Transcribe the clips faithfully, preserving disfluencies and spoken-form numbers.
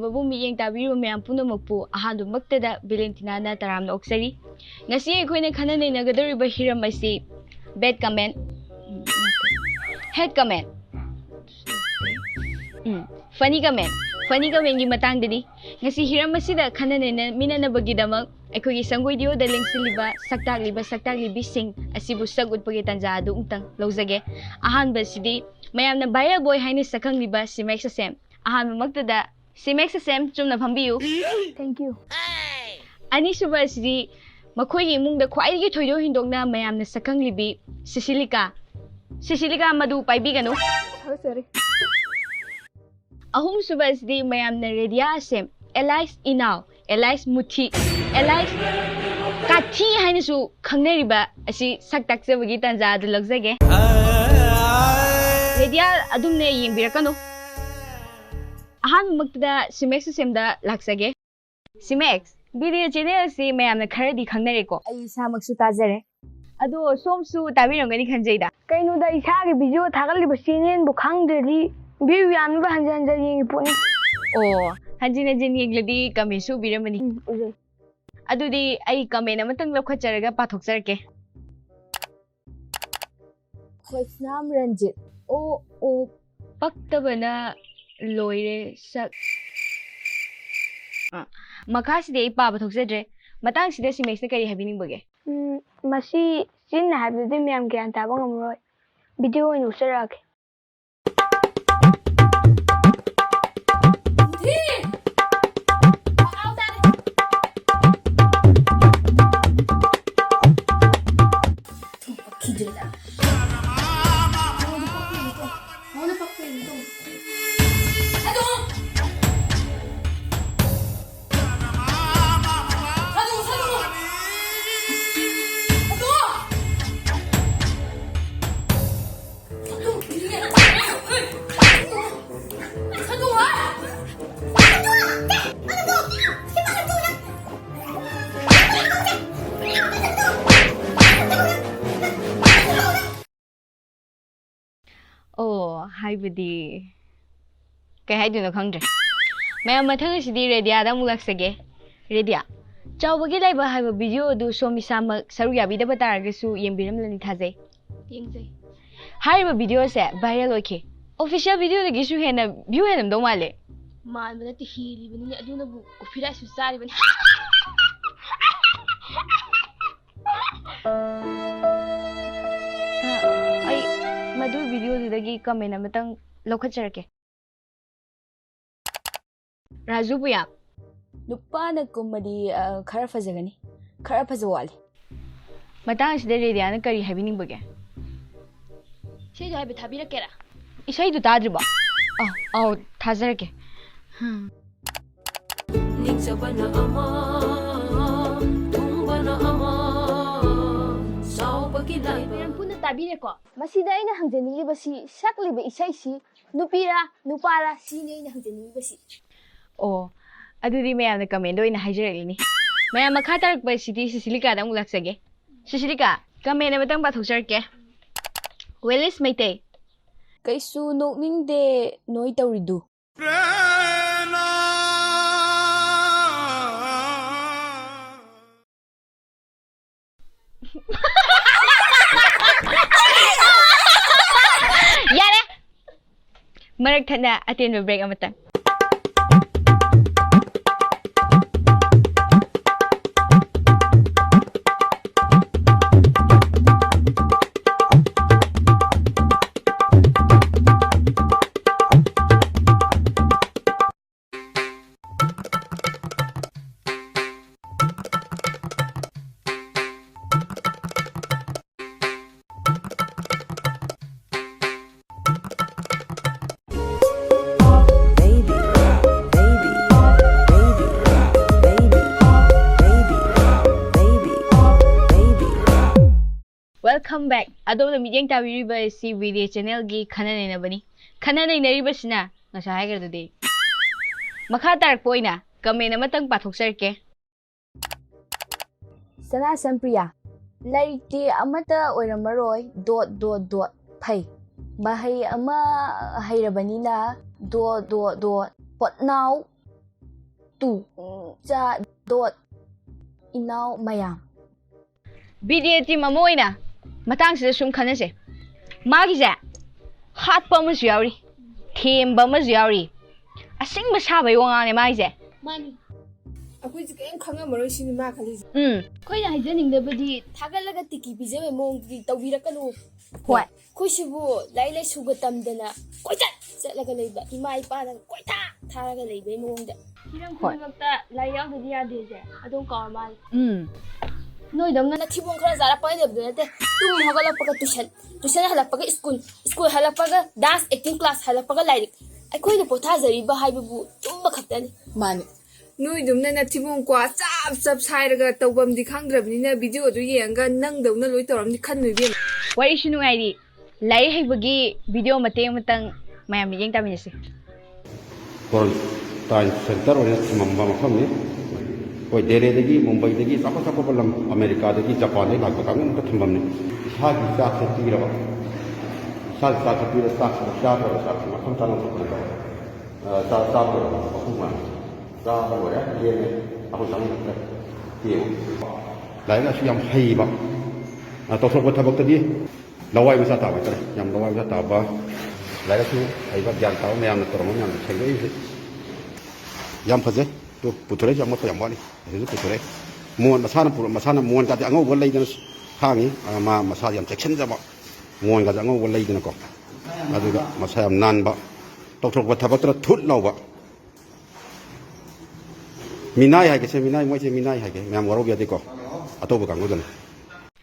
ꯕꯕꯨ ꯃꯤꯠꯌꯦꯡ ꯇꯥꯕꯤꯔꯤꯕ ꯃꯌꯥꯝ ꯄꯨꯝꯅꯃꯛꯄꯨ ꯑꯍꯥꯟꯕꯃꯛꯇꯗ ꯚꯦꯂꯦꯟꯇꯤꯅꯥꯅ ꯇꯔꯥꯝꯅ ꯑꯣꯛꯆꯔꯤ꯫ ꯉꯁꯤ ꯑꯩꯈꯣꯏꯅ ꯈꯟꯅ ꯅꯩꯅꯒꯗꯧꯔꯤꯕ ꯍꯤꯔꯝ ꯑꯁꯤ bad comment, hate comment, ꯎꯝ, funny comment, funny commentꯀꯤ ꯃꯇꯥꯡꯗꯅꯤ꯫ ꯉꯁꯤ ꯍꯤꯔꯝ ꯑꯁꯤꯗ ꯈꯟꯅ ꯅꯩꯅꯃꯤꯟꯅꯅꯕꯒꯤꯗꯃꯛ ꯑꯩꯈꯣꯏꯒꯤ ꯁꯪꯒꯣꯏꯗꯤꯑꯣꯗ ꯂꯦꯡꯁꯤꯜꯂꯤꯕ ꯁꯛꯇꯥꯛꯂꯤꯕ ꯁꯛꯇꯥꯛꯂꯤꯕꯤꯁꯤꯡ ꯑꯁꯤꯕꯨ ꯁꯛ ꯎꯠꯄꯒꯤ ꯇꯥꯟꯖꯥ ꯑꯗꯨ ꯑꯃꯨꯛꯇꯪ ꯂꯧꯖꯒꯦ꯫ ꯑꯍꯥꯟꯕꯁꯤꯗꯤ ꯃꯌꯥꯝꯅ viral boy ꯍꯥꯏꯅ ꯁꯛꯈꯪꯂꯤꯕ ꯁꯤꯃꯦꯛ ꯁꯁꯦꯝ꯫ ꯑꯍꯥꯟꯕꯃꯛꯇꯗ ꯁꯤꯃꯦꯛ ꯁꯁꯦꯝ ꯆꯨꯝꯅ ꯐꯝꯕꯤꯌꯨ꯫ Thank you꯫ ꯑꯅꯤꯁꯨꯕ ꯑꯁꯤꯗꯤ ꯃꯈꯣꯏꯒꯤ ꯏꯃꯨꯡꯗ ꯈ꯭ꯋꯥꯏꯗꯒꯤ ꯊꯣꯏꯗꯣꯛ ꯍꯦꯟꯗꯣꯛꯅ ꯃꯌꯥꯝꯅ ꯁꯛꯈꯪꯂꯤꯕꯤ ꯁꯤꯁꯤꯂꯤꯀꯥ꯫ ꯁꯤꯁꯤꯂꯤꯀꯥ, ꯃꯗꯨ ꯄꯥꯏꯕꯤꯒꯅꯨ꯫ Sorry, sorry꯫ ꯑꯍꯨꯝꯁꯨꯕ ꯑꯁꯤꯗꯤ ꯃꯌꯥꯝꯅ ꯔꯦꯗꯤꯌꯥ ꯑꯁꯦꯝ, alias ꯏꯅꯥꯎ, alias ꯃꯨꯊꯤ, alias ꯀꯥꯊꯤ ꯍꯥꯏꯅꯁꯨ ꯈꯪꯅꯔꯤꯕ ꯑꯁꯤ ꯁꯛ ꯇꯥꯛꯆꯕꯒꯤ ꯇꯥꯟꯖꯥ ꯑꯗꯨ ꯂꯧꯖꯒꯦ꯫ ꯔꯦꯗꯤꯌꯥ ꯑꯗꯨꯝꯅ ꯌꯦꯡꯕꯤꯔꯛꯀꯅꯨ꯫ ꯑꯍꯥꯟꯕꯃꯛꯇꯗ ꯁꯤꯃꯦꯛ ꯁꯁꯦꯝꯗ ꯂꯥꯛꯆꯒꯦ꯫ ꯁꯤꯃꯦꯛꯁ, ꯕꯤꯗꯤꯑꯣ ꯆꯦꯅꯦꯜ ꯑꯁꯤ ꯃꯌꯥꯝꯅ ꯈꯔꯗꯤ ꯈꯪꯅꯔꯦꯀꯣ꯫ ꯑꯩ ꯏꯁꯥꯃꯛꯁꯨ ꯇꯥꯖꯔꯦ꯫ ꯑꯗꯣ ꯁꯣꯝꯁꯨ ꯇꯥꯕꯤꯔꯝꯒꯅꯤ ꯈꯟꯖꯩꯗ꯫ ꯀꯩꯅꯣꯗ, ꯏꯁꯥꯒꯤ ꯚꯤꯗꯤꯑꯣ ꯊꯥꯒꯠꯂꯤꯕ ꯆꯦꯅꯦꯜꯕꯨ ꯈꯪꯗ꯭ꯔꯗꯤ ꯚ꯭ꯌꯨ ꯌꯥꯝꯅꯕ ꯍꯟꯖꯟ ꯍꯟꯖꯟ ꯌꯦꯡꯉꯤ ꯄꯣꯠꯅꯤ꯫ ꯑꯣ, ꯍꯟꯖꯤꯟ ꯍꯟꯖꯤꯟ ꯌꯦꯡꯂꯗꯤ ꯀꯃꯦꯟꯁꯨ ꯎꯕꯤꯔꯝꯃꯅꯤ꯫ ꯎꯝ, ꯎꯖꯩ꯫ ꯑꯗꯨꯗꯤ ꯑꯩ ꯀꯃꯦꯟ ꯑꯃꯇꯪ ꯂꯧꯈꯠꯆꯔꯒ ꯄꯥꯊꯣꯛꯆꯔꯛꯀꯦ꯫ ꯈꯣꯏꯁꯅꯥꯝ ꯔꯟꯖꯤꯠ꯫ ꯑꯣ, ꯑꯣ, ꯄꯛꯇꯕꯅ ꯂꯣꯏꯔꯦ ꯁꯛ꯫ ꯑ, ꯃꯈꯥꯁꯤꯗꯤ ꯑꯩ ꯄꯥꯕ ꯊꯣꯛꯆꯗ꯭ꯔꯦ꯫ ꯃꯇꯥꯡꯁꯤꯗ ꯁꯤꯃꯦꯛꯁꯅ ꯀꯔꯤ ꯍꯥꯏꯕꯤꯅꯤꯡꯕꯒꯦ? ꯎꯝ, ꯃꯁꯤ ꯆꯤꯟꯅ ꯍꯥꯏꯕꯗꯨꯗꯤ ꯃꯌꯥꯝ ꯒ꯭ꯌꯥꯟ ꯇꯥꯕ ꯉꯝꯃꯔꯣꯏ꯫ ꯚꯤꯗꯤꯑꯣ ꯑꯣꯏꯅ ꯎꯠꯆꯔꯛꯑꯒꯦ꯫ ꯑꯣ, ꯍꯥꯏꯕꯗꯤ, ꯀꯩ ꯍꯥꯏꯗꯣꯏꯅꯣ ꯈꯪꯗ꯭ꯔꯦ꯫ ꯃꯌꯥꯝ, ꯃꯊꯪ ꯑꯁꯤꯗꯤ ꯔꯦꯗꯤꯌꯥꯗ ꯑꯃꯨꯛ ꯂꯥꯛꯆꯒꯦ꯫ ꯔꯦꯗꯤꯌꯥ, ꯆꯥꯎꯕꯒꯤ ꯂꯥꯏꯕꯛ ꯍꯥꯏꯕ ꯚꯤꯗꯤꯑꯣ ꯑꯗꯨ ꯁꯣꯝ ꯏꯁꯥꯃꯛ ꯁꯔꯨꯛ ꯌꯥꯕꯤꯗꯕ ꯇꯥꯔꯒꯁꯨ ꯌꯦꯡꯕꯤꯔꯝꯂꯅꯤ ꯊꯥꯖꯩ꯫ ꯌꯦꯡꯖꯩ꯫ ꯍꯥꯏꯔꯤꯕ ꯚꯤꯗꯤꯑꯣꯁꯦ ꯚꯥꯏꯔꯦꯜ ꯑꯣꯏꯈꯤ꯫ ꯑꯣꯐꯤꯁꯤꯌꯦꯜ ꯚꯤꯗꯤꯑꯣꯗꯒꯤꯁꯨ ꯍꯦꯟꯅ ꯚ꯭ꯌꯨ ꯍꯦꯜꯂꯝꯗꯧ ꯃꯥꯜꯂꯦ꯫ ꯃꯥꯟꯕ ꯅꯠꯇꯦ, ꯍꯦꯜꯂꯤꯕꯅꯤꯅꯦ, ꯑꯗꯨꯅꯕꯨ ꯀꯣꯐꯤ ꯔꯥꯏꯁꯁꯨ ꯆꯥꯔꯤꯕꯅꯤ꯫ ꯑ, ꯑꯩ ꯃꯗꯨ ꯚꯤꯗꯤꯑꯣꯗꯨꯗꯒꯤ ꯀꯃꯦꯟ ꯑꯃꯇꯪ ꯂꯧꯈꯠꯆꯔꯛꯀꯦ꯫ ꯔꯥꯖꯨ ꯄꯨꯌꯥ꯫ ꯅꯨꯄꯥꯅ ꯀꯨꯝꯃꯗꯤ, ꯑ, ꯈꯔ ꯐꯖꯒꯅꯤ꯫ ꯈꯔ ꯐꯖꯕ ꯋꯥꯠꯂꯤ꯫ ꯃꯇꯥꯡ ꯑꯁꯤꯗ ꯔꯦꯗꯤꯌꯥꯅ ꯀꯔꯤ ꯍꯥꯏꯕꯤꯅꯤꯡꯕꯒꯦ? ꯏꯁꯩꯗꯣ ꯍꯥꯏꯐꯦꯠ ꯊꯥꯕꯤꯔꯛꯀꯦꯔꯥ? ꯏꯁꯩꯗꯨ ꯇꯥꯗ꯭ꯔꯤꯕꯣ? ꯑ, ꯑꯧ, ꯊꯥꯖꯔꯛꯀꯦ꯫ ꯍꯝ꯫ ꯅꯤꯡꯖꯕꯅ ꯑꯃ, ꯊꯨꯡꯕꯅ ꯑꯃ, ꯆꯥꯎꯕꯒꯤ ꯂꯥꯏꯕꯛ꯫ ꯃꯌꯥꯝ ꯄꯨꯟꯅ ꯇꯥꯕꯤꯔꯦꯀꯣ? ꯃꯁꯤꯗ ꯑꯩꯅ ꯍꯪꯖꯅꯤꯡꯂꯤꯕꯁꯤ, ꯁꯛꯂꯤꯕ ꯏꯁꯩꯁꯤ ꯅꯨꯄꯤꯔꯥ, ꯅꯨꯄꯥꯔꯥ, ꯁꯤꯅꯤ ꯑꯩꯅ ꯍꯪꯖꯅꯤꯡꯂꯤꯕꯁꯤ꯫ ꯑꯣ, ꯑꯗꯨꯗꯤ ꯃꯌꯥꯝꯅ ꯀꯃꯦꯟꯗ ꯑꯣꯏꯅ ꯍꯥꯏꯖꯔꯛꯂꯤꯅꯤ꯫ ꯃꯌꯥꯝ, ꯃꯈꯥ ꯇꯥꯔꯛꯄꯁꯤꯗꯤ ꯁꯤꯁꯤꯂꯤꯀꯥꯗ ꯑꯃꯨꯛ ꯂꯥꯛꯆꯒꯦ꯫ ꯁꯤꯁꯤꯂꯤꯀꯥ, ꯀꯃꯦꯟ ꯑꯃꯇꯪ ꯄꯥꯊꯣꯛꯆꯔꯛꯀꯦ꯫ ꯋꯦꯂꯤꯁ ꯃꯩꯇꯩ꯫ ꯀꯩꯁꯨ ꯅꯣꯛꯅꯤꯡꯗꯦ ꯅꯣꯏ ꯇꯧꯔꯤꯗꯨ꯫ ꯌꯥꯔꯦ! ꯃꯔꯛ ꯊꯠꯅ ꯑꯇꯦꯟꯕ ꯕ꯭ꯔꯦꯛ ꯑꯃꯇꯪ꯫ Welcome back. ꯑꯗꯣꯝꯅ ꯃꯤꯠꯌꯦꯡ ꯇꯥꯕꯤꯔꯤꯕ ꯑꯁꯤ ꯕꯤꯗꯦ ꯆꯦꯅꯦꯜꯒꯤ ꯈꯟꯅ ꯅꯩꯅꯕꯅꯤ꯫ ꯈꯟꯅ ꯅꯩꯅꯔꯤꯕꯁꯤꯅ ꯉꯁꯥꯏ ꯍꯥꯏꯈ꯭ꯔꯗꯨꯗꯤ꯫ ꯃꯈꯥ ꯇꯥꯔꯛꯄ ꯑꯣꯏꯅ ꯀꯃꯦꯟ ꯑꯃꯇꯪ ꯄꯥꯊꯣꯛꯆꯔꯛꯀꯦ꯫ ꯁꯅꯥ ꯁꯝꯄ꯭ꯔꯤꯌꯥ, ꯂꯥꯏꯔꯤꯛꯇꯤ ꯑꯃꯠꯇ ꯑꯣꯏꯔꯝꯃꯔꯣꯏ, ꯗꯣꯠ, ꯗꯣꯠ, ꯗꯣꯠ, ꯐꯩ꯫ ꯃꯍꯩ ꯑꯃ ꯍꯩꯔꯕꯅꯤꯅ, ꯗꯣꯠ, ꯗꯣꯠ, ꯗꯣꯠ, ꯍꯣꯠꯅꯥꯎ, ꯇꯨ꯫ ꯆꯥ ꯗꯣꯠ ꯏꯅꯥꯎ ꯃꯌꯥꯝ꯫ ꯕꯤ ꯗꯤ ꯑꯦ ꯇꯤꯝ ꯑꯃ ꯑꯣꯏꯅ ꯃꯇꯥꯡꯁꯤꯗ ꯁꯨꯝ ꯈꯟꯅꯁꯦ꯫ ꯃꯥꯒꯤꯁꯦ ꯍꯥꯠꯄ ꯑꯃꯁꯨ ꯌꯥꯎꯔꯤ, ꯊꯦꯝꯕ ꯑꯃꯁꯨ ꯌꯥꯎꯔꯤ꯫ ꯑꯁꯦꯡꯕ ꯁꯥꯕꯩ ꯋꯥꯉꯥꯡꯅꯦ ꯃꯥꯒꯤꯁꯦ꯫ ꯃꯥꯅꯤ꯫ ꯑꯩꯈꯣꯏꯁꯦ ꯀꯔꯤꯝ ꯈꯪꯉꯝꯃꯔꯣꯏ ꯁꯤꯅꯤ ꯃꯥ ꯈꯜꯂꯤꯁꯦ꯫ ꯎꯝ꯫ ꯑꯩꯈꯣꯏꯅ ꯍꯥꯏꯖꯅꯤꯡꯗꯕꯗꯤ ꯊꯥꯒꯠꯂꯒ ꯇꯤꯀꯤ ꯄꯤꯖꯕꯩ ꯃꯑꯣꯡꯗꯨꯗꯤ ꯇꯧꯕꯤꯔꯛꯀꯅꯨ꯫ ꯍꯣꯏ꯫ ꯑꯩꯈꯣꯏꯁꯤꯕꯨ ꯂꯥꯏꯔꯤꯛ ꯂꯥꯏꯁꯨꯒ ꯇꯝꯗꯅ ꯀꯣꯏꯆꯠ ꯆꯠꯂꯒ ꯂꯩꯕ, ꯏꯃꯥ ꯏꯄꯥꯅ ꯀꯣꯏꯊꯥ ꯊꯥꯔꯒ ꯂꯩꯕꯩ ꯃꯑꯣꯡꯗ꯫ ꯍꯤꯔꯝ ꯍꯣꯏ꯫ ꯈꯨꯗꯤꯡꯃꯛꯇ ꯂꯥꯏꯔꯤꯛ ꯌꯥꯎꯗꯗꯤ ꯌꯥꯗꯦꯁꯦ ꯑꯗꯨꯝ ꯀꯥꯎꯔ ꯃꯥꯜꯂꯦ꯫ ꯎꯝ꯫ ꯅꯣꯏꯗꯧꯅ ꯅꯊꯤꯕꯣꯡ ꯈꯔ ꯆꯥꯔꯛꯄ ꯍꯥꯏꯗꯕꯗꯨ ꯅꯠꯇꯦ꯫ ꯇꯨꯝ ꯍꯧꯒꯠꯂꯛꯄꯒ ꯇꯨꯏꯁꯟ, ꯇꯨꯏꯁꯟ ꯍꯜꯂꯛꯄꯒ ꯁ꯭ꯀꯨꯜ, ꯁ꯭ꯀꯨꯜ ꯍꯜꯂꯛꯄꯒ dance, acting class, ꯍꯜꯂꯛꯄꯒ ꯂꯥꯏꯔꯤꯛ꯫ ꯑꯩꯈꯣꯏꯅ ꯄꯣꯊꯥꯖꯔꯤꯕ ꯍꯥꯏꯕꯕꯨ ꯇꯨꯝꯕ ꯈꯛꯇꯅꯤ꯫ ꯃꯥꯅꯦ꯫ ꯅꯣꯏꯗꯨꯝꯅ ꯅꯊꯤꯕꯣꯡ ꯀ꯭ꯋꯥ ꯆꯞ ꯆꯞ ꯁꯥꯏꯔꯒ ꯇꯧꯐꯝꯗꯤ ꯈꯪꯗ꯭ꯔꯕꯅꯤꯅ ꯚꯤꯗꯤꯑꯣꯗꯨ ꯌꯦꯡꯉꯒ ꯅꯪꯗꯧꯅ ꯂꯣꯏ ꯇꯧꯔꯝꯅꯤ ꯈꯟꯅꯨ ꯏꯕꯦꯝꯃ꯫ ꯋꯥꯔꯤꯁꯨ ꯅꯨꯡꯉꯥꯏꯔꯤ꯫ ꯂꯥꯏꯔꯤꯛ ꯍꯩꯕꯒꯤ ꯚꯤꯗꯤꯑꯣ ꯃꯇꯦꯛ ꯑꯃꯇꯪ ꯃꯌꯥꯝ ꯃꯤꯠꯌꯦꯡ ꯇꯥꯃꯤꯟꯅꯁꯤ꯫ ꯀ꯭ꯋꯥꯔꯦꯟꯇꯥꯏꯟ ꯁꯦꯟꯇꯔ ꯑꯣꯏꯅ ꯊꯝꯃꯝꯕ ꯃꯐꯝꯅꯤ꯫ ꯑꯩꯈꯣꯏ ꯗꯦꯜꯂꯤꯗꯒꯤ, ꯃꯨꯝꯕꯩꯗꯒꯤ, ꯆꯥꯎꯈꯠ ꯆꯥꯎꯈꯠꯄ ꯂꯝ, ꯑꯃꯦꯔꯤꯀꯥꯗꯒꯤ, ꯖꯄꯥꯟꯗꯒꯤ ꯂꯥꯛꯄ ꯀꯥꯡꯕꯨ ꯑꯃꯠꯇ ꯊꯝꯐꯝꯅꯤ꯫ ꯏꯁꯥꯒꯤ ꯆꯥꯛꯁꯦ ꯄꯤꯔꯕ, ꯏꯁꯥꯒꯤ ꯆꯥꯛꯁꯦ ꯄꯤꯔ ꯆꯥꯛꯁꯤꯅ ꯆꯥꯗ꯭ꯔꯕ ꯆꯥꯛꯁꯤ ꯃꯐꯝ ꯆꯥꯅ ꯊꯝꯕ ꯇꯧꯔꯦ꯫ ꯑ, ꯆꯥ-, ꯆꯥꯕ ꯂꯣꯏꯔꯕ ꯃꯈꯣꯡ ꯃꯥꯅ ꯆꯥꯕ ꯂꯣꯏꯔꯦ, ꯂꯦꯝꯃꯦ꯫ ꯑꯩꯈꯣꯏ ꯆꯪꯕꯗ ꯌꯦꯡꯉꯨ꯫ ꯂꯥꯏꯔꯤꯛ ꯂꯥꯏꯁꯨ ꯌꯥꯝ ꯍꯩꯕ, ꯑ, ꯇꯧꯊꯣꯔꯛꯄ ꯊꯕꯛꯇꯗꯤ ꯂꯋꯥꯏ ꯃꯆꯥ ꯇꯥꯕ ꯍꯥꯏꯇꯥꯔꯦ꯫ ꯌꯥꯝ ꯂꯋꯥꯏ ꯃꯆꯥ ꯇꯥꯕ, ꯂꯥꯏꯔꯤꯛꯁꯨ ꯍꯩꯕ, ꯒ꯭ꯌꯥꯟ ꯇꯥꯕ ꯃꯌꯥꯝꯅ ꯇꯧꯔꯝꯕ ꯃꯌꯥꯝꯗꯣ ꯁꯦꯡꯗꯣꯛꯏꯁꯦ꯫ ꯌꯥꯝ ꯐꯖꯩ꯫ ꯇꯨ, ꯄꯨꯊꯣꯔꯛꯏꯁꯦ ꯑꯃꯣꯠꯄ ꯌꯥꯝ ꯋꯥꯠꯂꯤ꯫ ꯑꯁꯤꯁꯨ ꯄꯨꯊꯣꯔꯛꯑꯦ꯫ ꯃꯣꯟ ꯃꯁꯥꯅ ꯄꯨꯔ-, ꯃꯁꯥꯅ ꯃꯣꯟꯒꯥꯁꯦ ꯑꯉꯧꯕ ꯂꯩꯗꯅ ꯈꯥꯡꯉꯤ꯫ ꯑ, ꯃꯥ ꯃꯁꯥꯁꯦ ꯌꯥꯝ ꯆꯦꯛꯁꯤꯟꯖꯕ꯫ ꯃꯣꯟꯒꯥꯁꯦ ꯑꯉꯧꯕ ꯂꯩꯗꯅꯀꯣ꯫ ꯑꯗꯨꯒ ꯃꯁꯥ ꯌꯥꯝ ꯅꯥꯟꯕ꯫ ꯇꯧꯊꯣꯔꯛꯄ ꯊꯕꯛꯇꯅ ꯊꯨꯠ ꯂꯥꯎꯕ꯫ ꯃꯤꯅꯥꯏ ꯍꯥꯏꯒꯦꯁꯦ, ꯃꯤꯅꯥꯏ, ꯃꯣꯏꯁꯦ ꯃꯤꯅꯥꯏ ꯍꯥꯏꯒꯦ꯫ ꯃꯌꯥꯝ ꯋꯥꯔꯧꯕ ꯌꯥꯗꯦꯀꯣ꯫ ꯑꯇꯧꯕ ꯀꯥꯡꯕꯨꯗꯨꯅ꯫